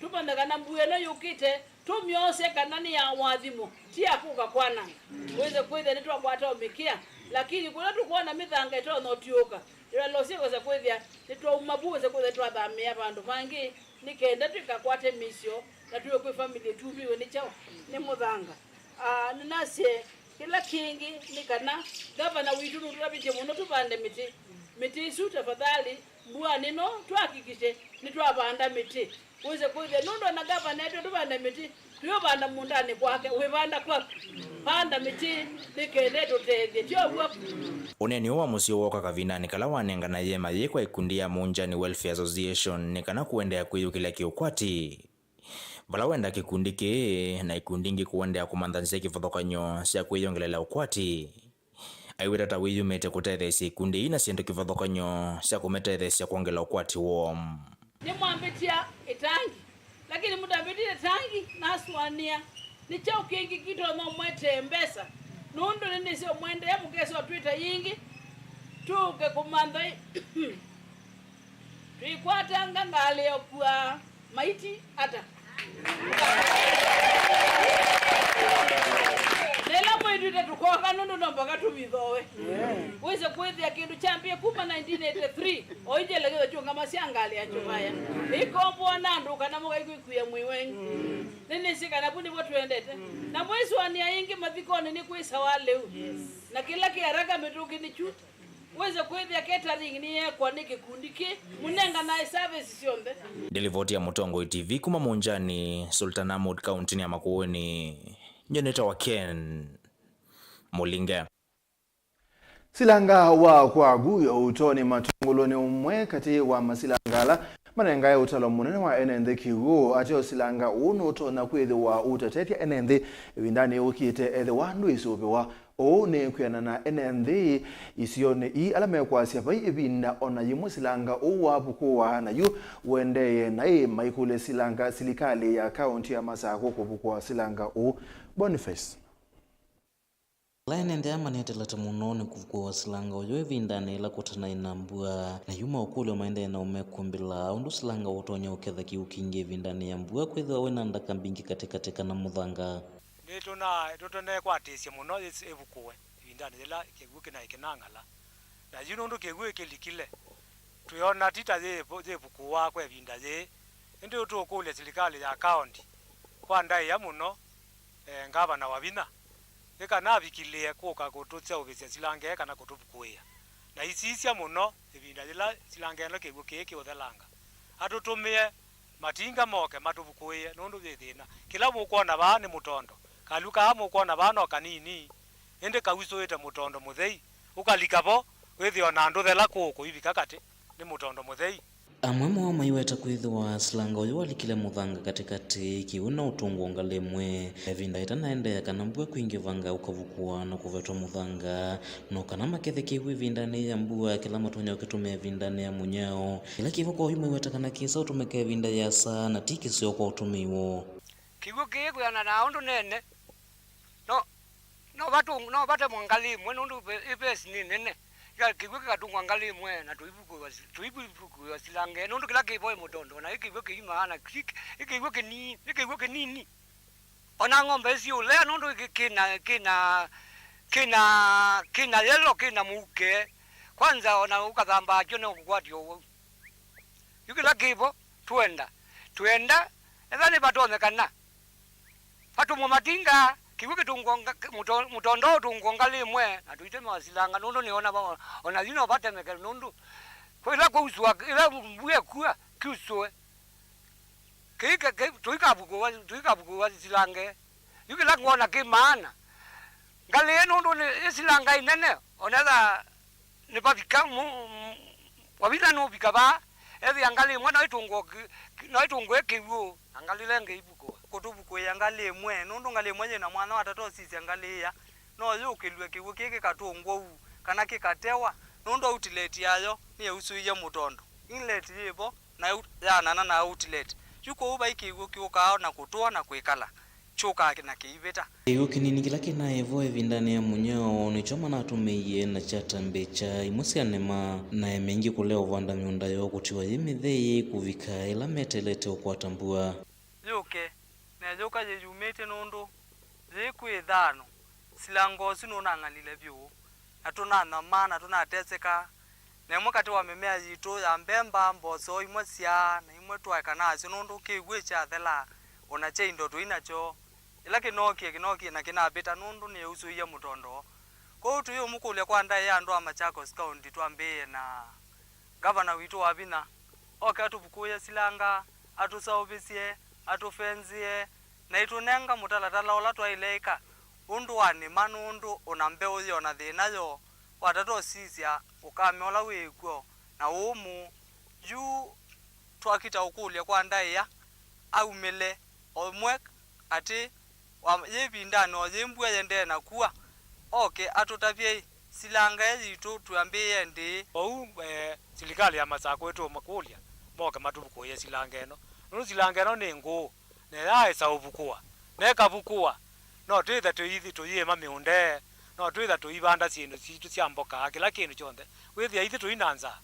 Tũmanthe kana mbua ĩno yũkĩte, tũmyose kana nĩ ya ũathimo, ti ya kũka kwananga. Wĩse kwĩthĩa nĩtwakwata o mĩkĩa, lakini kũla tũkwona mĩthanga ĩtonya ũtiũka, ĩlalo syĩkwĩsa kwĩthĩa nĩtwauma vu, wĩse kwĩthĩa twathamĩĩa vandũ vangĩ, nĩ kenda tũikakwate mĩisyo na twĩwe kwĩ famĩlĩ ĩtumiwe nĩ kyaũ? Nĩ mũthanga. Ah, nĩnasye kĩla kĩngĩ nĩ kana ngavana witũ nũtũtavĩtye mũno tũvande mĩtĩ. Mĩtĩ ĩsu, tafadhali, mbuanĩ ĩno twahakikishe nĩtwavanda mĩtĩ. Wĩse kwĩthĩa nũndũ ona ngavana etwe tũvande mĩtĩ, tũyũvanda mũũndanĩ kwake, wĩvanda kwaku. Vanda mĩtĩ nĩ kenda ĩtũtethye, ti ũw'o? Ũneeni ũũ wa mũsyĩ wooka kavindanĩ kala wanengana yĩema yĩĩ kwa ikundi ya Muunjani Welfare Association nĩ kana kũendeea kwĩyũkĩlya kĩũkwati. Vala wenda kĩkundi kĩĩ na ikundi ingĩ kũendeea kũmantha nzĩa kĩvathũkany'o sya kwĩyongelela ũkwati. Aiweta ta wĩyumĩte kũtetheesya ikundi ii na syĩndũ kĩvathũkany'o sya kũmĩtetheesya kwongela ũkwati woo. Nĩmwambĩtya ĩtangi, lakini mũtambĩtye ĩtangi, nasũanĩa nĩ kyaũ kĩngĩ kĩtonya ũmwetee mbesa, nũndũ nĩnĩsĩ ũmwendee mũkesa ũtwĩta yĩngĩ tũke kũmantha ĩ-, twĩkwatanga ngalĩ ya ũkua maiti ata? Nĩla mwĩtwĩte tũkoka nũndũ no mpaka tũvithowe. Wĩse kwĩthĩa kĩndũ kyambie kuma nineteen eighty-three, o injele kĩtho kyũngama sya ngalĩ ya Kĩvaya. Ĩkomboa na andũ kana mũkaikwĩkwĩa mwĩ wenyu. Nĩnĩsĩ kana vu nĩvo twendete. Na mwĩsũanĩa ĩngĩ mathikonĩ nĩkwĩsawa lĩu. Na kĩla kĩ haraka mĩtũkĩ nĩkyu. Wĩse kwĩthĩa catering nĩyeekwa nĩ kĩkundi kĩ, mũnenganae service syonthe. Nĩ livoti ya Mũtongoi T V kuma Mũnjani, Sultan Ahmud, kauntinĩ ya Makueni. Nyie nĩtawa Ken Mũlinge. Silanga wa kwa Guyo ũtonĩ matũngũlũ nĩ ũmwe katĩ wa masilanga ala manengae ũtalo mũnene wa ene nthĩ kĩw'ũ. Ateo silanga ũũ nũtonya kwĩthĩwa ũtatethya ene nthĩ ĩvindanĩ yũkĩte ethĩwa ndwĩsũvĩwa. Ũũ nĩ kwĩanana na ene nthĩ isionĩ ii ala mekwasya vai ĩvinda o na yĩmwe silanga ũũ wavukũwa na yu ũendee naĩ maikũlya silanga silikalĩ ya kaũnti ya Masakũ kũvukũa silanga ũũ. Boniface. Ala ene nthĩ aya manetela ta mũno nĩ kũvukũwa silanga ũyũ ĩvindanĩ yĩla kũtanaĩ na mbua, na yu maũkũlyo maendee na ũmekũmbĩla ũndũ silanga ũtonya ũketha kĩw'ũ kingĩ ĩvindanĩ ya mbua kwĩthĩwa wĩna ndaka mbingĩ katĩkatĩ kana mũthanga. Nĩtũna-, tũtonekwatĩĩsye mũno yĩs-, ĩvukũwe ĩvindanĩ yĩla kĩw'ũ kĩnaĩ kĩnang'ala. Na yu nũndũ kĩw'ũ kĩlikile, twĩona ti ta yĩvũ-, yĩvukũwa kwa ĩvinda yĩĩ. Ĩndĩ tũũkũlya silikalĩ ya kaũnti kwa ndaĩa mũno, e, ngavana Wavinya, nĩ kana avikĩlĩe kũka kũtũseũvĩsya silanga ĩĩ kana kũtũvukũĩa. Na isisya mũno ĩvinda yĩla silanga ĩno kĩw'ũ kĩĩ kĩũthelanga. Atũtũmĩe matinga moke matũvukũĩe, nũndũ yĩ thĩna. Kĩla mũkwona vaa nĩ mũtondo. Kalu kaa mũkwona vaa no kanini, ĩndĩ kausũĩte mũtondo mũthei. Ũkalika vo, wĩthĩe o na ndũthela kũũ kũivika katĩ, nĩ mũtondo mũthei. Amwe moo maiweta kwĩthĩwa silanga ũyũ walikile mũthanga katĩkatĩ, kĩw'ũ na ũtũngũo ngalĩ ĩmwe. Ĩvinda ĩtanaendeea kana mbua kwingĩvanga ũkavukũwa na kũvetwa mũthanga, no kana makethe kĩw'ũ ĩvindanĩ ya mbua, kĩla matonya ũkĩtũmĩa ĩvindanĩ ya mũnyao. Kĩla kĩvo kwa oyu maiweta kana kĩsa ũtũmĩka ĩvinda yĩasa na ti kĩseo kwa ũtũmĩi woo. Kĩw'ũ kĩĩ kwĩana na ũndũ nene, no, no vatũ-, no vatemwe ngalĩ ĩmwe nũndũ ve-, ĩvesi nĩ nene. Ĩka-, kĩw'ũ kĩkatũngwa ngalĩ ĩmwe na tũivukũĩwa si-, tũivukũĩwa silanga ĩĩ nũndũ kĩla kĩvo ĩ mũtondo, na ĩ kĩw'ũ kĩimaa na kĩ-, ĩ kĩw'ũ kĩnini, ĩ kĩw'ũ kĩnini. Ona ng'ombe siũlea nũndũ kĩ-, kĩna, kĩna, kĩna, kĩna yelo, kĩna mũuke. Kwanza ona ũkathambaa kyo no kũkwatya ũwau. Yu kĩla kĩvo, twenda, twenda, etha nĩvatonyekana, vatũmwe matinga, kĩw'ũ kĩtũngũa nga-, mũto-, mũtondo ũtũngũa ngalĩ ĩmwe, na tũitemewa silanga, nũndũ nĩona va-, ona yu no vatemeke, nũndũ kwĩla kwausũa, ĩla mbua ĩkua, kyusũe. Kĩi ke-, ke-, tũikavukũwa, tũikavukũwa silanga ĩĩ. Yu kĩla ngwona kĩ maana, ngalĩ ĩĩ nũndũ nĩ ĩsilanga ĩnene, onetha nĩvavika mu-, mu-, Wavinya nũvika vaa, ethĩa ngalĩ ĩmwe no ĩtũngũe kĩ-, kĩ-, no ĩtũngũe kĩw'ũ, Ngalĩ ĩla ĩngĩ ivukũwa. Kũtũvukũĩa ngalĩ ĩmwe, nũndũ ngalĩ ĩmwe yĩ na mwanya wa tata ũsisya ngalĩ ĩya, no yũkĩlw'e kĩw'ũ kĩĩ kĩkatũngwa ũu, kana kĩkatewa, nũndũ outlet yayo nĩyeusũie mũtondo. Inlet yĩ vo, na yaanana na outlet. Yu kũu vai kĩw'ũ kĩũkaa na kũtũa na kwĩkala. Kyũkaa na kĩivĩta. Kĩw'ũ kĩnini kĩla kĩnaĩ vo ĩvindanĩ ya mũnyao nĩkyo manatũmĩie na kyatambĩkya imwe sya nĩma, na ĩmingĩ kũlea ũvanda mĩũnda yoo kũtiwa yĩ mĩthei kũvika ĩla meteelete ũkwata mbua. Yũke, na ĩyũka yĩyumĩtye nũndũ yĩ kwĩ ĩthano, silanga ũsu nũnang'alile vyũ, na tũnanyamaa na tũnateseka. Na ĩmwe katĩ wa mĩmea yitũ ya mbemba, mboso, imwe syaa, na imwe twaeka nasyo nũndũ kĩw'ũ kyathela, o na kya indo tũi nakyo. Ĩla kĩnookie, kĩnookie na kĩnavĩta nũndũ nĩyeusũie mũtondo. Kwoou tũyĩũmũkũlya kwa ndaĩa andũ a Machakos County twambĩĩe na ngavana witũ wa vinya, oke atũvukũĩe silanga, atũseũvĩsye, atũfenzĩe, na ĩtũnenga mũtalatala ũla twaĩle ĩka ũndũ wa nĩma nũndũ o na mbeũ yĩ o na thĩna yo, watata ũsisya ũkame ũla wĩ kw'o na ũũmũ. Yu twakita ũkũlya kwa ndaĩa aumĩle o ĩmwe katĩ wa yĩ ĩvindanĩ o yĩ mbua yendee na kua, oke atũtavye silanga ĩ yitũ twambĩĩe ndĩĩ. Kwoou, eh, silikalĩ ya Masakũ ĩtũũmakũlya moke matũvukũĩe silanga ĩno, nũndũ silanga ĩno nĩ ngũũ, na yaaĩsa ũvukũwa, na ĩkavukũwa, no twĩthe tũithi tũyĩĩma mĩũnda, no twĩthe tũivanda syĩndũ sitũ sya mboka, kĩla kĩndũ kyonthe, wĩthĩa ithyĩ tũi na nzaa,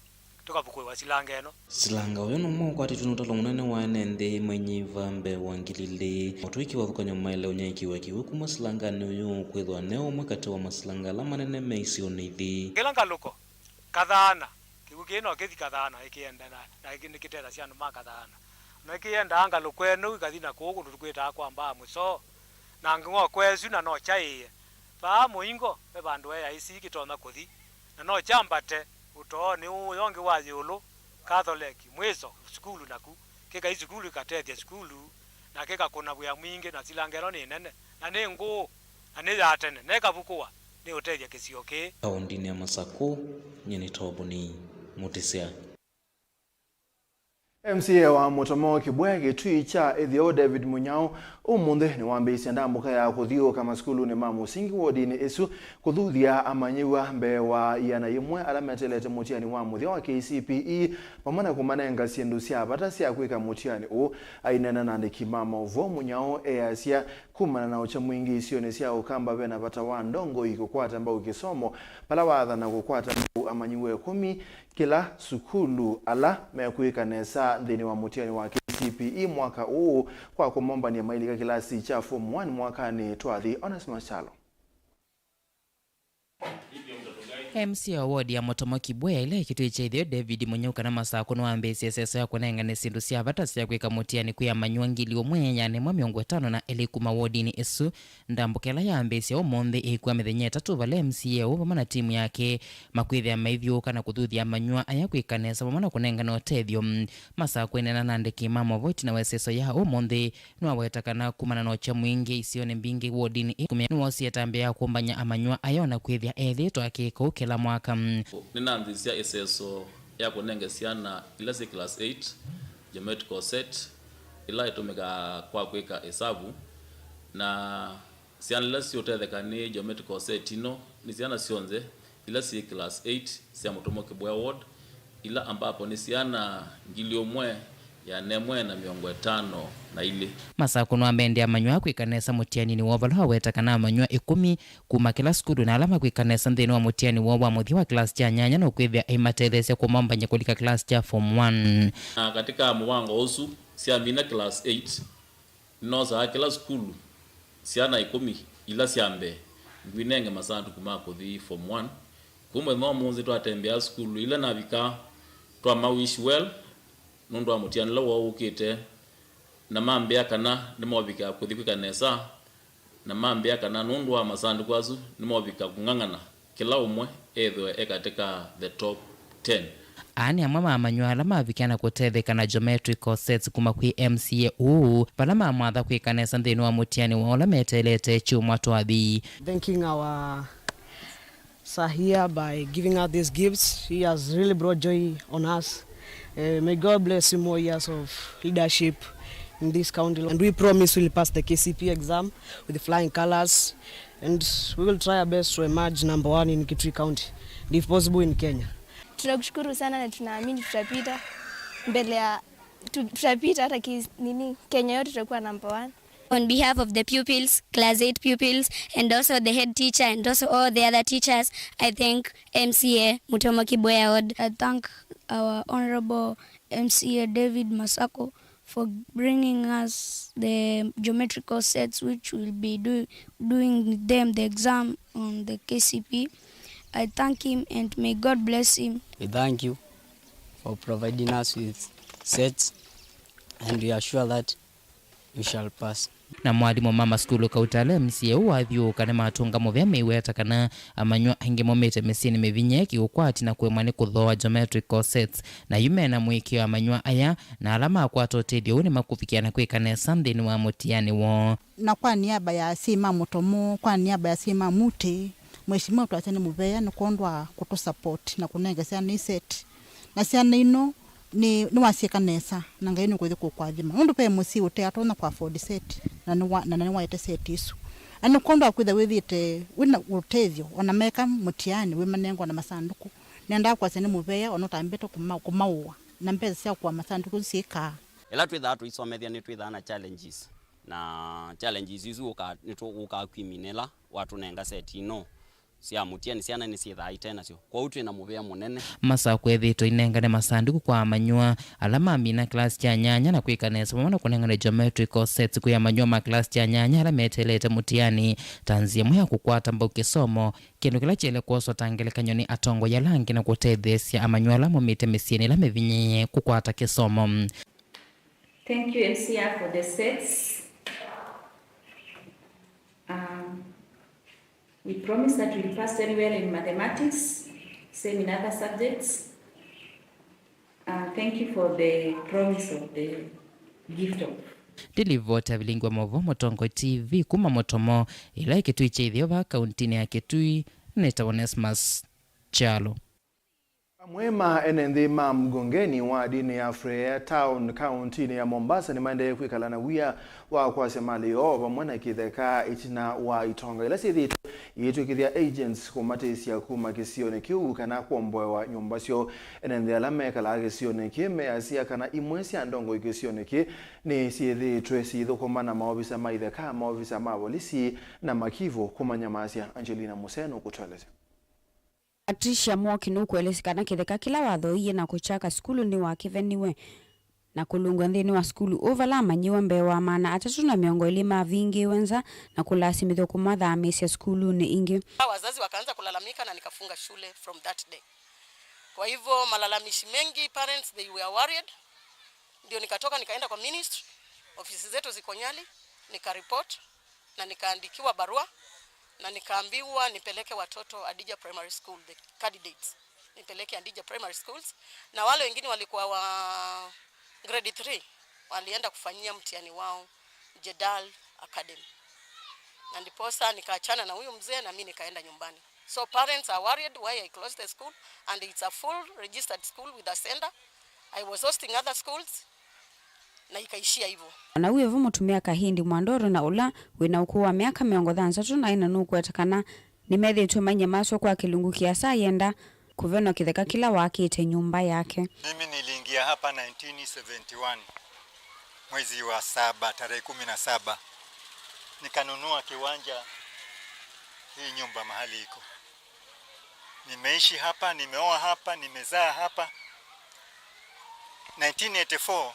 tũkavukũĩwa silanga ĩno. Silanga ũyũ nũmwe ũkwatĩtwe nĩ ũtalo mũnene wa ene nthĩ mainyiva mbee wa ngili ilĩ. Ũtũi kĩvathũkany'o maĩle ũnyaĩĩkĩw'a kĩw'ũ kuma silanganĩ ũyũ kwĩthwa ne ũmwe katĩ wa masilanga ala manene me isionĩ ithi. Kĩla ngalũko, Kathaana, kĩw'ũ kĩĩ no kĩthi Kathaana ĩkĩenda na, na ĩkĩ-, nĩkĩtethasya andũ ma Kathaana. Na ĩkĩendaa ngalũko ĩno ĩkathi na kũũ kũndũ tũkwĩtaa kwa mbaa mũsoo. Na ng'oko ĩsu na no kyaĩe. Vaa mũingo ve vandũ e aisi kĩtonya kũthi. Na no kyambate ũtoonĩ ũũ ũyo ũngĩ wa ĩũlũ, Catholic, mwĩso, sukulu naku. Kĩkai sukulu ĩkatethya sukulu, na kĩkakũna wĩa mwingĩ, na silanga ĩno nĩ nene, na nĩ ngũũ, na nĩ ya tene, na ĩkavukũwa nĩ ũtethya kĩsio kĩĩ. Kaũndĩnĩ ya Masakũ, nyie nĩ Toboni Mũtĩsya. M C A wa Mũtomo Kĩbwea Kĩtui kya Ĩtheo David Mũnyao ũmũnthĩ nĩwambĩĩisye ndambũka ya kũthiũũka masukulunĩ ma mũsingi wodinĩ ĩsu kũthuthya amanyĩw'a mbee wa ĩana yĩmwe ala meteelete mũtiani wa mũthya wa K C P E vamwe na kũmanenga syĩndũ sya vata sya kwĩka mũtiani ũũ. Aineena na andĩki ma maũvoo, Mũnyao easya kumana na ũkya mwingĩ isionĩ sya Ũkamba ve na vata wa ndongoi kũkwata mbau kĩsomo vala waathana kũkwata mbau amanyĩw'a ĩkũmi kĩla sukulu ala mekwĩka nesa nthĩnĩ wa mũtiani wa K C P E mwaka ũũ kwa kũmombany'a mailika kĩlasi kya Form one mwakanĩ twathi. Onesmus Kyalo. M C A wa wodi ya Mũtomo Kĩbwea ĩla ĩkĩtwĩkya ĩtheo David Mũnyau kana Masakũ nĩwambĩĩsye ĩseso ya kũnengane syĩndũ sya vata sya kwĩka mũtiani kwĩ amanyĩw'a ngili ũmwe ĩana ĩmwe mĩongo ĩtano na elĩ kuma wodinĩ ĩsu. Ndambũka ĩla yambĩĩsya ũmũnthĩ ĩkw'a mĩthenya ĩtatũ vala M C A ũũ vamwe na timu yake makwĩthĩa maithyũũka na kũthuthya amanyĩw'a aya kwĩka nesa vamwe na kũnengane ũtethyo. Masakũ aineena na andĩki ma maũvoo ĩtina wa ĩseso ya ũmũnthĩ. Nĩwaweta kana kumana na ũkya mwingĩ isionĩ mbingĩ wodinĩ ĩkũmi, nĩwoosie ĩtambya ya kũmbany'a amanyĩw'a aya o na kwĩthĩa ethĩĩtwe akĩka ũu kĩla mwaka. Nĩnanzĩsya ĩseso ya kũnenge syana ila syĩ class eight geometrical set ĩla ĩtũmĩkaa kwa kwĩka ĩsavu, na syana ila siũtetheka nĩ geometrical set ĩno nĩ syana syonthe ila syĩ class eight sya Mũtomo Kĩbwea ward, ila ambapo nĩ syana ngili ũmwe ĩana ĩmwe na mĩongo ĩtano na ilĩ. Masakũ nĩwamendie amanyĩw'a kwĩka nesa mũtianinĩ woo vala waweta kana amanyĩw'a ĩkũmi kuma kĩla sukulu na ala makwĩka nesa nthĩnĩ wa mũtiani woo wa mũthya wa kĩlasi kya nyanya nũkwĩthĩa aimatetheesya kũmombany'a kũlika kĩlasi kya form one. Na katika mũvango ũsu, syamina class eight, nĩnosaa kĩla sukulu syana ĩkũmi ila sya mbee ngwinenge masandũku ma kũthi form one. Kwoou mũthenya wa ũmũnthĩ twatembea sukulu ila navika, twama wish well nũndũ wa mũtiani ũla woo wũkĩte, na mambĩa kana nĩmovika kũthi kwĩka nesa, na mambĩa kana nũndũ wa masandũku asu nĩmovika kũng'ang'ana kĩla ũmwe ethĩwe e katĩ ka the top ten. Aa nĩ amwe ma amanyĩw'a ala mavikie na kũtetheka na geometrical sets kuma kwĩ M C A ũũ, vala mamwatha kwĩka nesa nthĩnĩ wa mũtiani woo ũla meteelete kyumwa twathi. Thanking our sir here by giving us these gifts. He has really brought joy on us. Eh, may God bless you more years of leadership. in this county, and we promise we'll pass the K C P E exam with flying colors, and we will try our best to emerge number one in Kitui County, and if possible in Kenya. Tunakushukuru sana na tunaamini tutapita mbele ya tu- tutapita hata ki- nini, Kenya yote tutakuwa number one. On behalf of the pupils, class eight pupils, and also the head teacher, and also all the other teachers, I thank M C A Mutomo Kibwea Ord. I thank our Honorable M C A David Masako for bringing us the geometrical sets which will be do, doing them the exam on the K C P E. I thank him and may God bless him. We thank you for providing us with sets, and we are sure that we shall pass. Na mwalimũ ma masukulu kauta ala M C A ũũ wathyũũka nĩmatũnga mũvea meiweta kana amanywa aingĩ maumĩte mĩsyĩnĩ mĩvinyĩe kĩũkwati na kũemwa nĩ kũthooa geometrical sets. Na yu mena mũĩkĩĩo amanywa aya na ala makwata ũtethyo ũũ nĩmakũvikĩa na kwĩka nesa nthĩnĩ wa mũtiani woo. Na kwa niaba ya asyai ma Mũtomo, kwa niaba ya asyai ma Mutĩ, Mheshimiwa twasya nĩ mũvea nĩ kwondũ wa kũtũ support na kũnenga syana ii set. Na syana ino nĩ, nĩwasyĩka nesa, na Ngai nĩũkũthi kũkwathima. Nũndũ ve mũsyai ũte atonya kũ afford set, na nĩwa, na, na nĩwaete set isu. Na nĩ kwondũ wa kwĩtha wĩthĩĩte wĩna ũtethyo, ona meka mũtiani wĩmanengwa na masandũkũ. Nendaa kwasya nĩ mũvea, ona ũtambĩte kũma, kũmaũa. Na mbesa sya kũa masandũkũ syĩkaa. Ĩla twĩthaa tũisomethya nĩtwĩthaa na challenges, na challenges isu ũka- nĩtũũkaa kwimina ĩla watũnenga set ino sya mũtiani, syana nĩsyĩthaa ite nasyo, kwoou twĩ na mũvea mũnene. Masakũ ethĩĩtwe ainengane masandũkũ kwa amanywa ala mamina class kya nyanya na kwĩka nesa vamwe na kũnengane geometrical sets kwĩ amanywa ma class kya nyanya ala meteelete mũtiani ta nzĩa ĩmwe ya kũkwata mbau kĩsomo, kĩndũ kĩla kyaĩle kwoswa ta ngelekany'o nĩ atongoi ala angĩ na kũtetheesya amanywa ala maumĩte mĩsyĩnĩ ĩla mĩvinyĩĩe kũkwata kĩsomo. Thank you, M C R, for the sets. Um, we promise that we'll pass very well in mathematics, same in other subjects. Uh, thank you for the promise of the gift of. Ndilivoti ya vilingi wa maũvoo Mũtongoi T V kuma Mũtomo, ĩla ĩ Kĩtui kya ĩtheo vaa kauntinĩ ya Kĩtui, nĩtawa Onesmus Kyalo. Amwe ma ene nthĩ ma Mgongeni wadinĩ ya Freya Town kauntinĩ ya Mombasa nĩmaendee kwĩkala na wia wa kwasya malĩ yoo vamwe na kĩtheka ĩtina wa itonga ila syĩthĩĩtwe iitw'ĩkĩthya agents kũmatĩsya kuma kĩsionĩ kĩu kana kwomboewa nyũmba syoo. Ene nthĩ ala mekalaa kĩsionĩ kĩĩ measya kana imwe sya ndongoi kĩsionĩ kĩĩ nĩsyĩthĩĩtwe siithũkũma na maovisa ma itheka, maovisa ma volisi na makivũ kũmanyamasya. Angelina Museno kũtũelesya. Patricia Mwoki nũkũelesya kana kĩtheka kĩla wathooie na kũkyaka sukulu nĩwakĩveniwe na kũlũngw'a nthĩnĩ wa sukulu ũũ vala amanyĩw'a mbee wa maana atatũ na mĩongo ĩlĩ mavingĩĩwe nza na kũlasimĩthw'a kũmathamĩĩsya sukulunĩ ingĩ. Wazazi wakaanza kulalamika na nikafunga shule from that day. Kwa hivyo malalamishi mengi, parents, they were worried. Ndio nikatoka nikaenda kwa ministry, ofisi zetu ziko Nyali, nikaripoti na nikaandikiwa barua na nikaambiwa nipeleke watoto Adija Primary School, the candidates, nipeleke Adija Primary Schools, na wale wengine walikuwa wa grade three walienda kufanyia mtihani wao Jedal Academy, na ndiposa nikaachana na huyu mzee na mi nikaenda nyumbani. So parents are worried why I closed the school and it's a full registered school with a sender. I was hosting other schools na ikaishia hivyo. Ona wĩ vo mũtumĩa Kahindi Mwandoro na ũla wĩ na ũkũũ wa myaka mĩongo thanthatũ na ĩna nũkweta kana nĩmethĩĩtwe mainyamasw'a kwa kĩlungu kĩasa ayenda kũvenwa kĩtheka kĩla wakĩte nyũmba yake. Mimi niliingia hapa nineteen seventy-one, mwezi wa saba, tarehe kumi na saba. Nikanunua kiwanja, hii nyumba mahali iko. Nimeishi hapa, nimeoa hapa, nimezaa hapa. Nineteen eighty-four,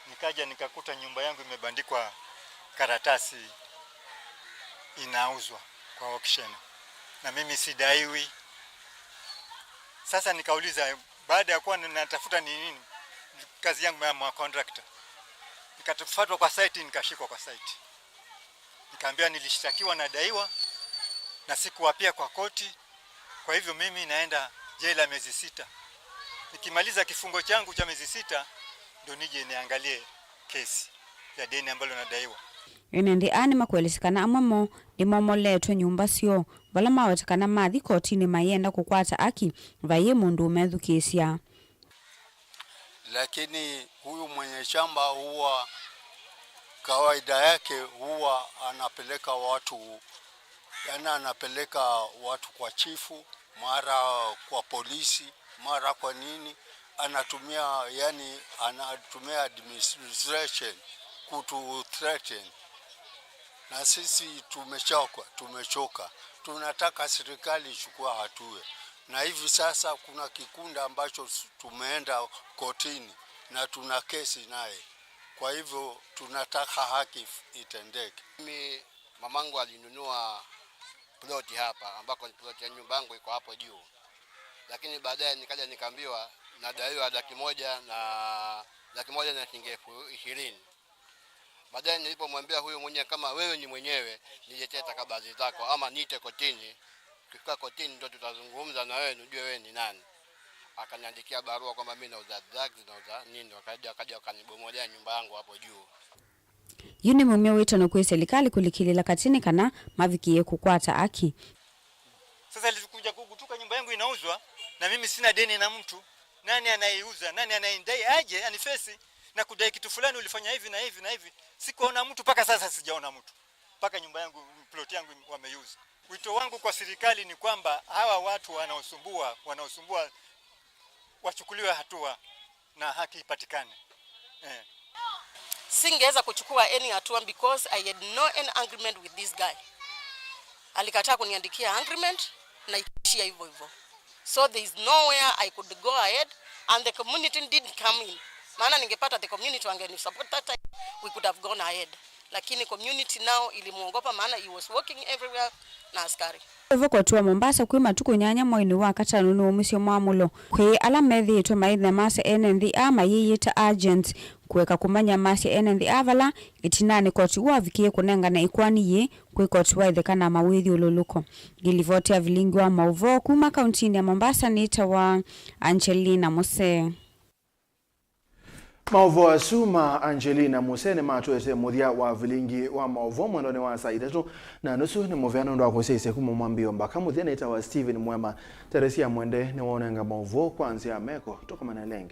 nikaja nikakuta nyumba yangu imebandikwa karatasi inauzwa kwa auction. Na mimi sidaiwi. Sasa nikauliza, baada ya kuwa ninatafuta ni nini, kazi yangu ya mwa contractor, nikafuatwa kwa site, nikashikwa kwa site. Nikaambiwa nilishtakiwa nadaiwa na sikuappear kwa koti. Kwa hivyo mimi naenda jela miezi sita. Nikimaliza kifungo changu cha miezi sita, ndo nije niangalie kesi ya deni ambalo nadaiwa. Ene nthĩ aa nĩmakuelesya kana amwe moo nĩmomoletwe nyũmba syoo, vala maweta kana mathi kotinĩ mayenda kũkwata aki, vaiĩ mũndũ ũmethukĩĩsya. Lakini huyu mwenye shamba huwa Kawaida yake huwa anapeleka watu, yani anapeleka watu kwa chifu, mara kwa polisi, mara kwa nini, anatumia, yani anatumia administration kutu threaten. Na sisi tumechoka, tumechoka. Tunataka serikali ichukue hatua. Na hivi sasa kuna kikundi ambacho s-, tumeenda kotini na tuna kesi naye. Kwa hivyo tunataka haki f-, itendeke. Mimi, mamangu alinunua ploti hapa, ambako ni ploti ya nyumba yangu iko hapo juu. Lakini baadaye nikaja nikaambiwa nadaiwa laki moja na, laki moja na shilingi elfu ishirini. Baadaye nilipomwambia huyu mwenyewe, kama wewe ni mwenyewe, niletee stakabadhi zako ama niite kotini. Ukifika kotini ndio tutazungumza na wewe, nijue wewe ni nani. Akaniandikia barua kwamba mimi nauza drugs, nauza nini, wakaja, wakaja wakanibomolea nyumba yangu hapo juu. Yu nĩ mũmyo wĩtano kwĩ silikalĩ kũlikĩlĩla katĩnĩ kana mavikĩe kũkwata aki. Sasa alikuja kugutuka nyumba yangu inauzwa na mimi sina deni na mtu. Nani anayeiuza? Nani anayendai aje anifesi na kudai kitu fulani, ulifanya hivi na hivi na hivi? Sikuona mtu, mpaka sasa sijaona mtu. Mpaka nyumba yangu, plot yangu wameiuza. Wito wangu kwa serikali ni kwamba hawa watu wanaosumbua, wanaosumbua wachukuliwe hatua na haki ipatikane. Eh. Singeweza kuchukua any hatua because I had no any agreement with this guy. Alikataa kuniandikia agreement na ikaishia hivyo hivyo. So there is nowhere I could go ahead and the community didn't come in. Maana ningepata the community wangenisupport that time, we could have gone ahead. Lakini community nao ilimwogopa, maana he was walking everywhere na askari. Ũvoo koti wa Mombasa kwĩ matukũ nyanya mweinĩ wa katano nĩwaumisye mwamũlo kwĩ ala methĩĩtwe maithanasya ene nthĩ aa mayĩyĩta agents kũeka kũmanyamasya ene nthĩ aa vala ĩtinanĩ koti wavikie kũnengane ĩkoani yĩĩ kwĩ koti wa ĩtheka na mawĩthyũlũlũko. Ngilivoti ya vilingi wa maũvoo kuma kauntinĩ ya Mombasa nĩtawa Angelina Musee. Maũvoo asu ma Angelina Musee nĩmatũetee mũthya wa vilingi wa maũvoo mwendonĩ wa saa itatũ na nusu. Nĩ mũvea nũndũ wa kũsyaĩĩsya kuma mwambĩĩo mbaka mũthya. Nĩtawa Stephen Mwema. Teresia Mwende nĩwaũnenga maũvoo kwa nzĩa ya meko. Tũkomane lengĩ.